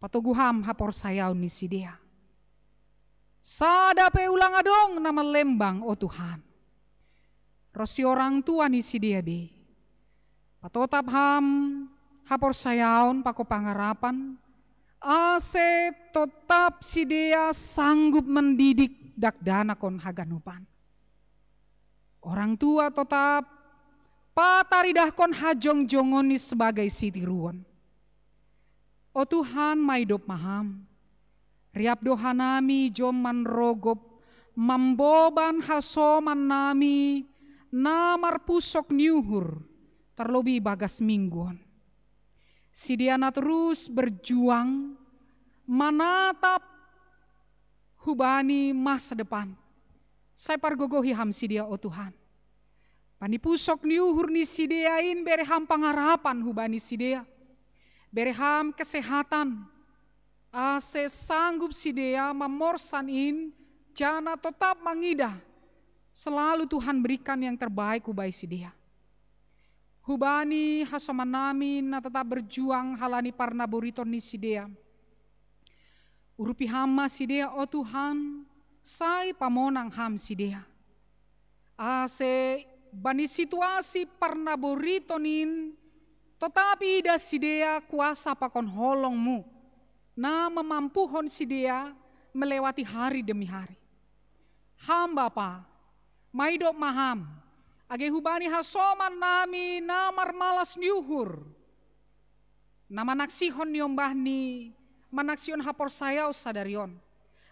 Patogu Ham haporsayaon ni sidea. Sada pe ulang adong na manlembang, o Tuhan. Ro si orang tua ni sidea be. Patotap Ham haporsayaon pakko pangarapan, ase totap sidea sanggup mendidik dakdanak on haganupan. Orang tua totap Pataridahkon hajongjongon ni sebagai sitiruon. O Tuhan, maidop ma Ham. Riap do hanami jom manrogop, mamboban hasoman nami na marpusok ni uhur, tarlobi bagas minggu on. Sidea na terus berjuang manatap hubani masa depan. Sai pargogohi Ham sidea, o Tuhan. Bani pusok ni uhur ni sidea in, bere Ham pangarapan hubani sidea. Bere Ham kesehatan, ase sanggup sidea mamorsan in, janah totap mangidah. Selalu Tuhan berikan yang terbaik hubai sidea. Hubani hasoman nami na tetap berjuang halani parnaboriton ni sidea. Urupi Ham ma sidea, o Tuhan, sai pamonang Ham sidea. Ase bani situasi parnaboriton in, totap idah sidea kuasa pakon holong-Mu, na mamampuhon sidea melewati hari demi hari. Ham Bapa, maidop ma Ham, age hubani hasoman nami na marmalas ni uhur, na manaksihon niombah ni manaksihon haporsayaon sadari on.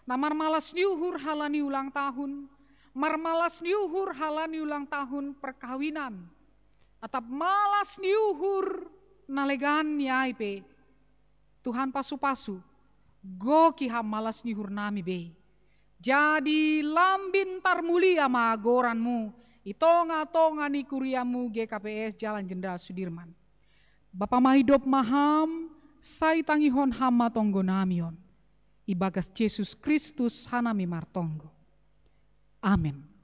Na marmalas ni uhur halani ulang tahun, marmalas ni uhur halani ulang tahun perkawinan, atap malas ni uhur na legan ni ai pe. Tuhan, pasu-pasu, goki Ham malas ni uhur nami bei. Jadi lambin tarmulia ma goran-Mu i tonga-tonga ni kuria-Mu G K P S Jalan Jenderal Sudirman. Bapa, maidop ma Ham, sai tangihon Ham ma tonggo nami on. Ibagas Jesus Kristus hanami martonggo. Amen.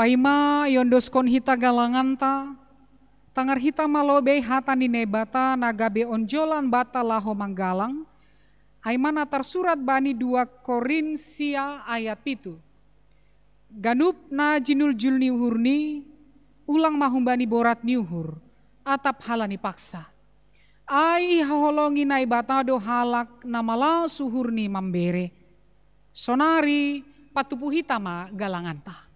Paima iondoskon hita galanganta, tangar hita ma lobei hata ni Naibata na gabe onjolan banta laho manggalang, ai ma na tarsurat bani dua Korinsia ayat pitu. Ganup na jinuljul ni uhurni, ulang ma humbani borat ni uhur, atap halani paksa. Ai ihaholongi Naibata do halak na malas uhurni mambere. Sonari patupu hita ma galanganta.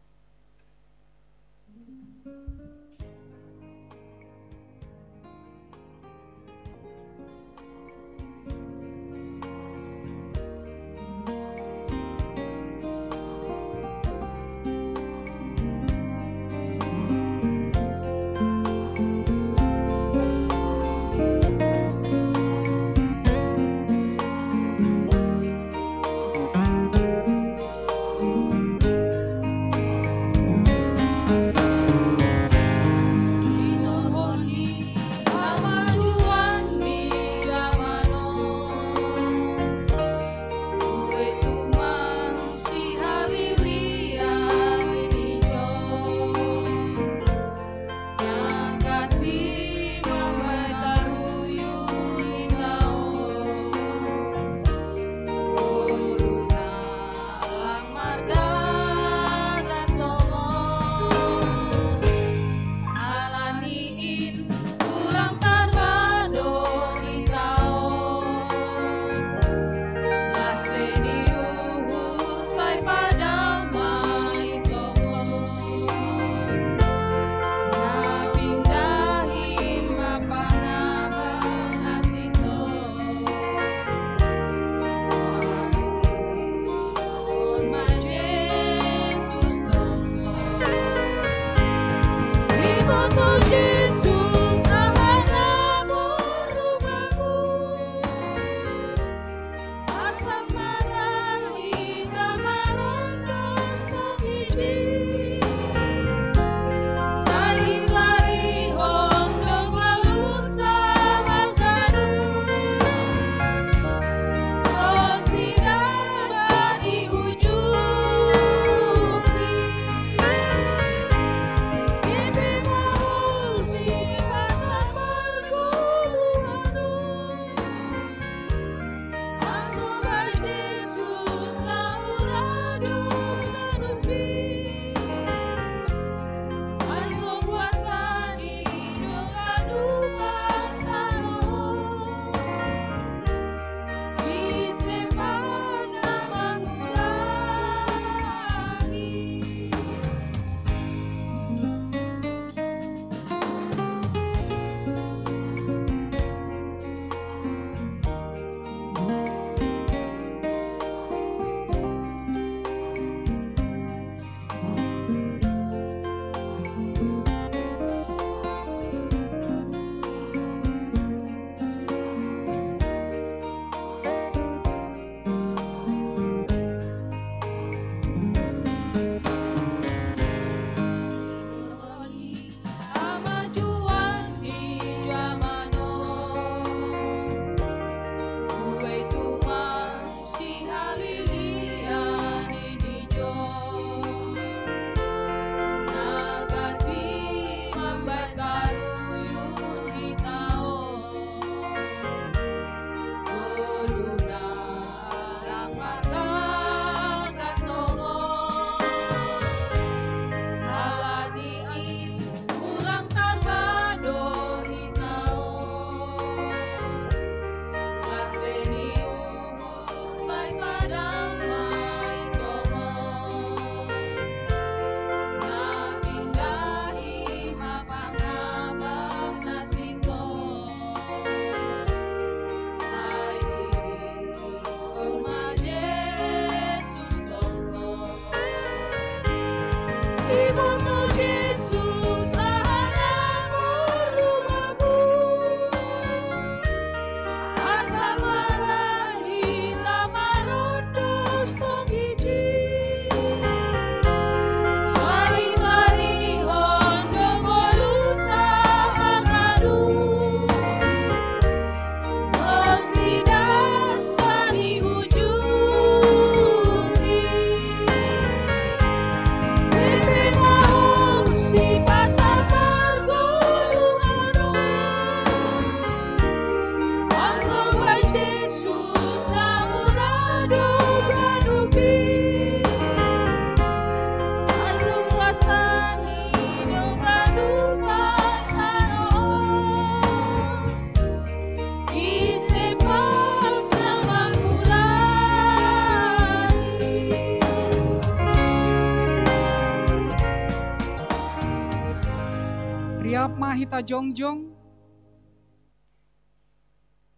Hita jongjong,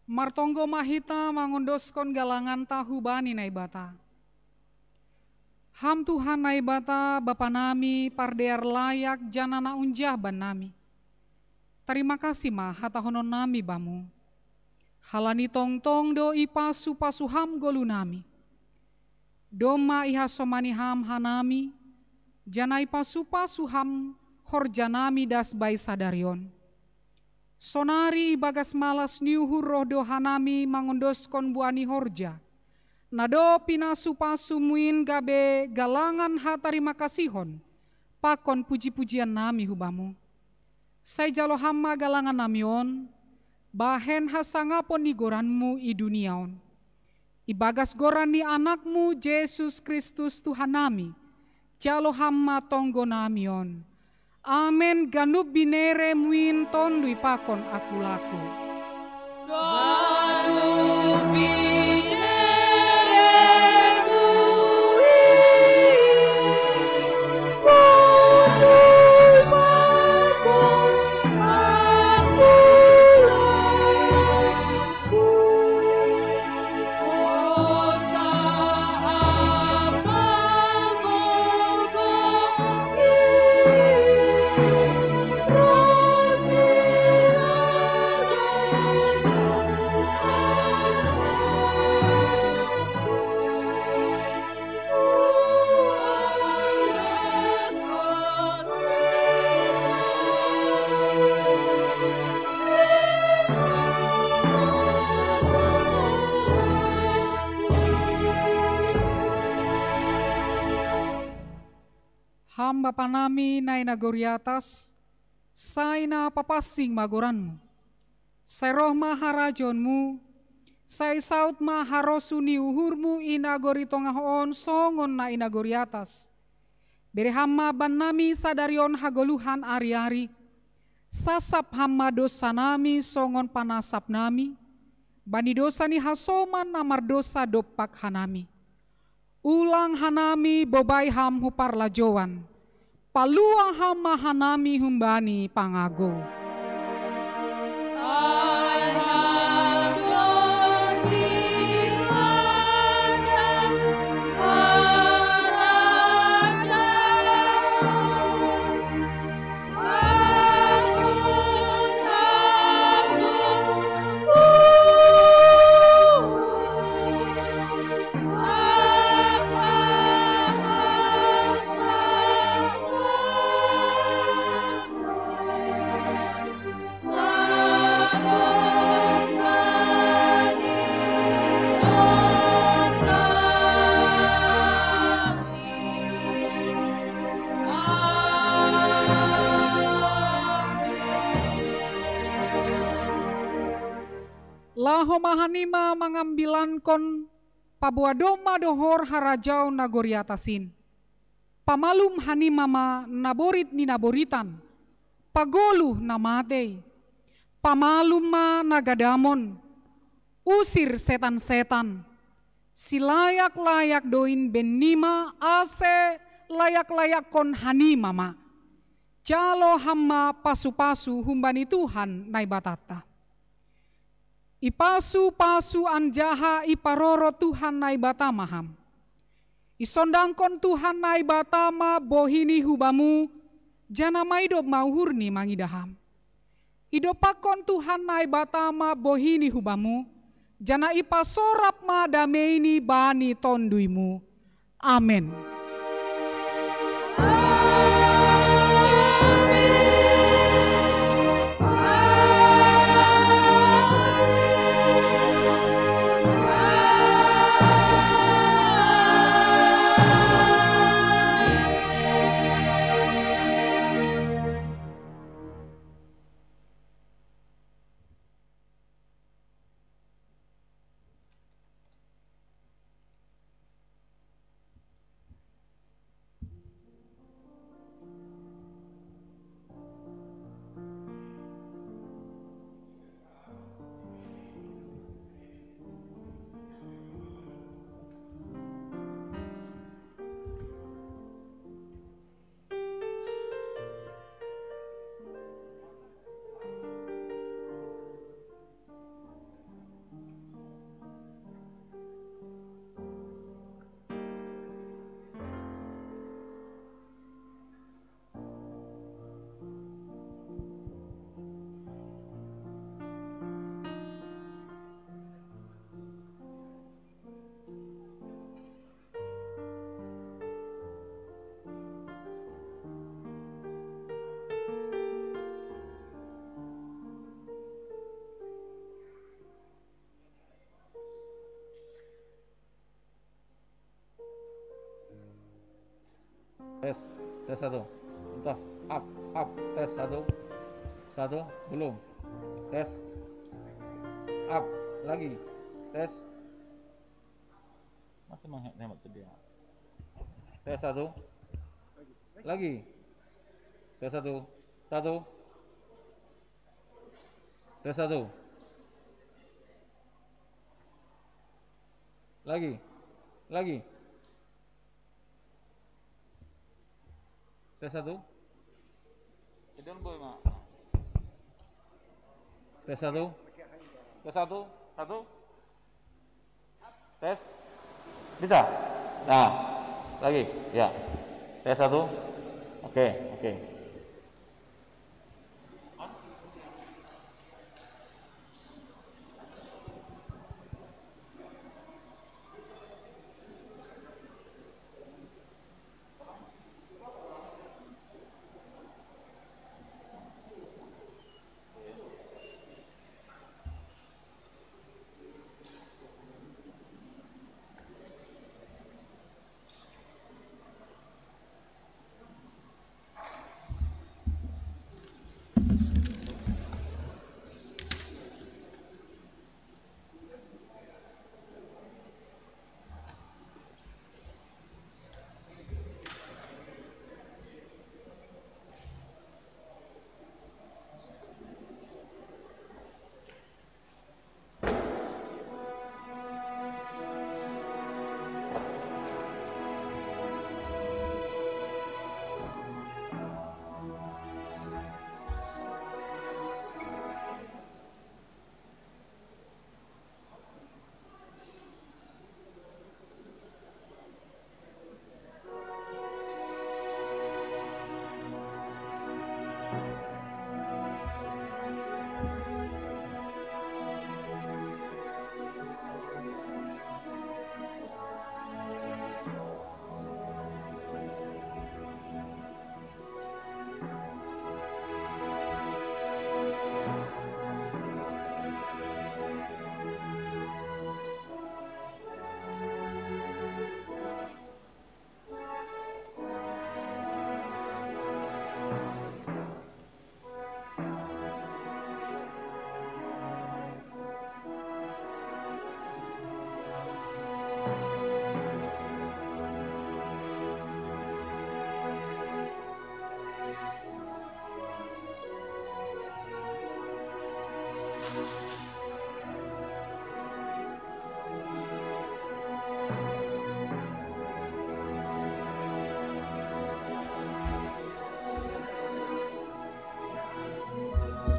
martonggo ma hita mangondoskon galanganta hubani Naibata. Ham Tuhan Naibata, Bapa nami, pardear layak janah na unjah bannami. Tarima kasih ma hatahonon nami Bamu. Halani tongtong do ipasu-pasu Ham goluh nami. Domma ihasomani Ham hanami, janah ipasu-pasu Ham horja nami das bai sadari on. Sonari ibagas malas ni uhur roh do hanami mangondoskon buah ni horja, na dob pinasu-pasu-Mu in gabe galangan hatarima kasihon pakon puji-pujian nami hu Bamu. Sai jalo Ham ma galangan nami on, bahen hasangapon ni goran-Mu i dunia on. Ibagas goran ni Anak-Mu Jesus Kristus Tuhan nami, jalo Ham ma tonggo nami on. Amen. Ganup binere-Mu in tondui pakon aku laku. Ganup binere-Mu in tondui pakon aku laku. Ham Bapa nami na i nagori atas, sai na papansing ma goran-Mu. Sai roh ma harajaon-Mu, sai saud ma harosuh ni uhur-Mu i nagori tongah on songon na i nagori atas. Bere Ham ma bannami sadari on hagoluhan ari-ari. Sasap Ham ma dousa nami songon panasap nami bani dousa ni hasoman na mardousa dompak hanami. Ulang hanami bobai Ham hu parlajouan. Paluah Ham ma hanami humbani pangagou. Ai Ham do sipadan harajaon, bangun Ham Laho ma hanima mangambilankon paboa domma dohor harajaon nagori atas in. Pamalum hanima ma naborit ni naboritan, pagoluh na matei. Pamalum ma na gadamon, usir setan-setan. Silayak-layak do in bennima, ase layak-layakkon hanima ma. Jalo Ham ma pasu-pasu humbani Tuhan Naibatanta. Ipasu-pasu anjaha iparoro Tuhan Naibata ma Ham. Isondangkon Tuhan Naibata ma bohi-Ni hu Bamu, janah maidop ma uhur-Ni mangidah Ham. Idompakkon Tuhan Naibata ma bohi-Ni hu Bamu, janah ipasorap ma damei-Ni bani tonduimu. Amen. Tes, tes satu. Tes, up, up. Tes satu. Satu, belum. Tes, up, lagi. Tes. Masih menghemat tuh dia. Tes satu. Lagi. Tes satu. Satu. Tes satu. Lagi. Lagi. Tes satu. Itu boy, Mak. Tes satu. Tes satu. Satu. Tes. Bisa? Nah, lagi. Ya. Tes satu. Oke, oke.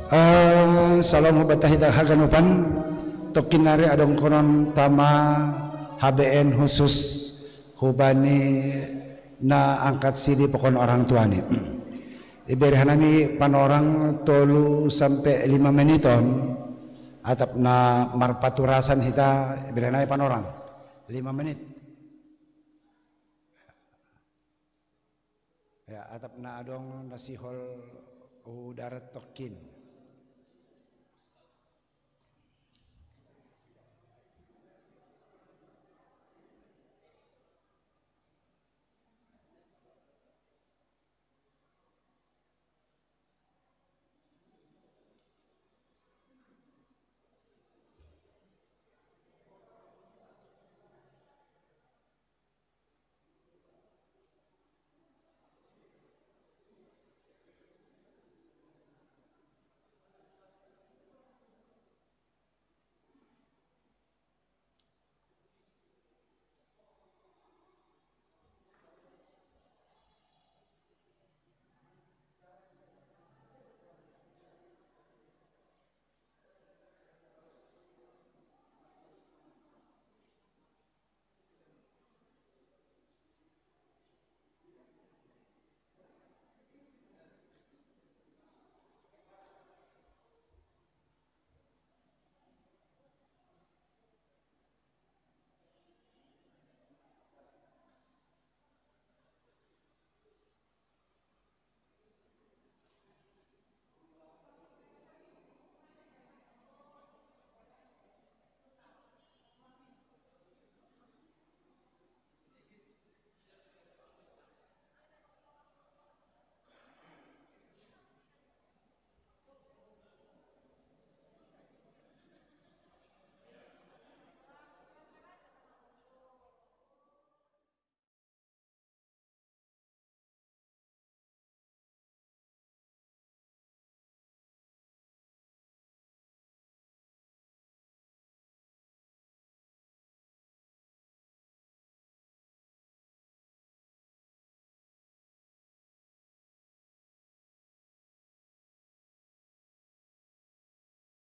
Eh, salam hubatahita haganupan, tokinari adong konon tama H B N khusus hubani na angkat sidi pokon orang tuani. Iberi hanami panorang tolu sampai lima meniton, atap na marpaturasan hita, iberi hanami panorang lima menit. Ya, atap na adong nasihol udarat tokin.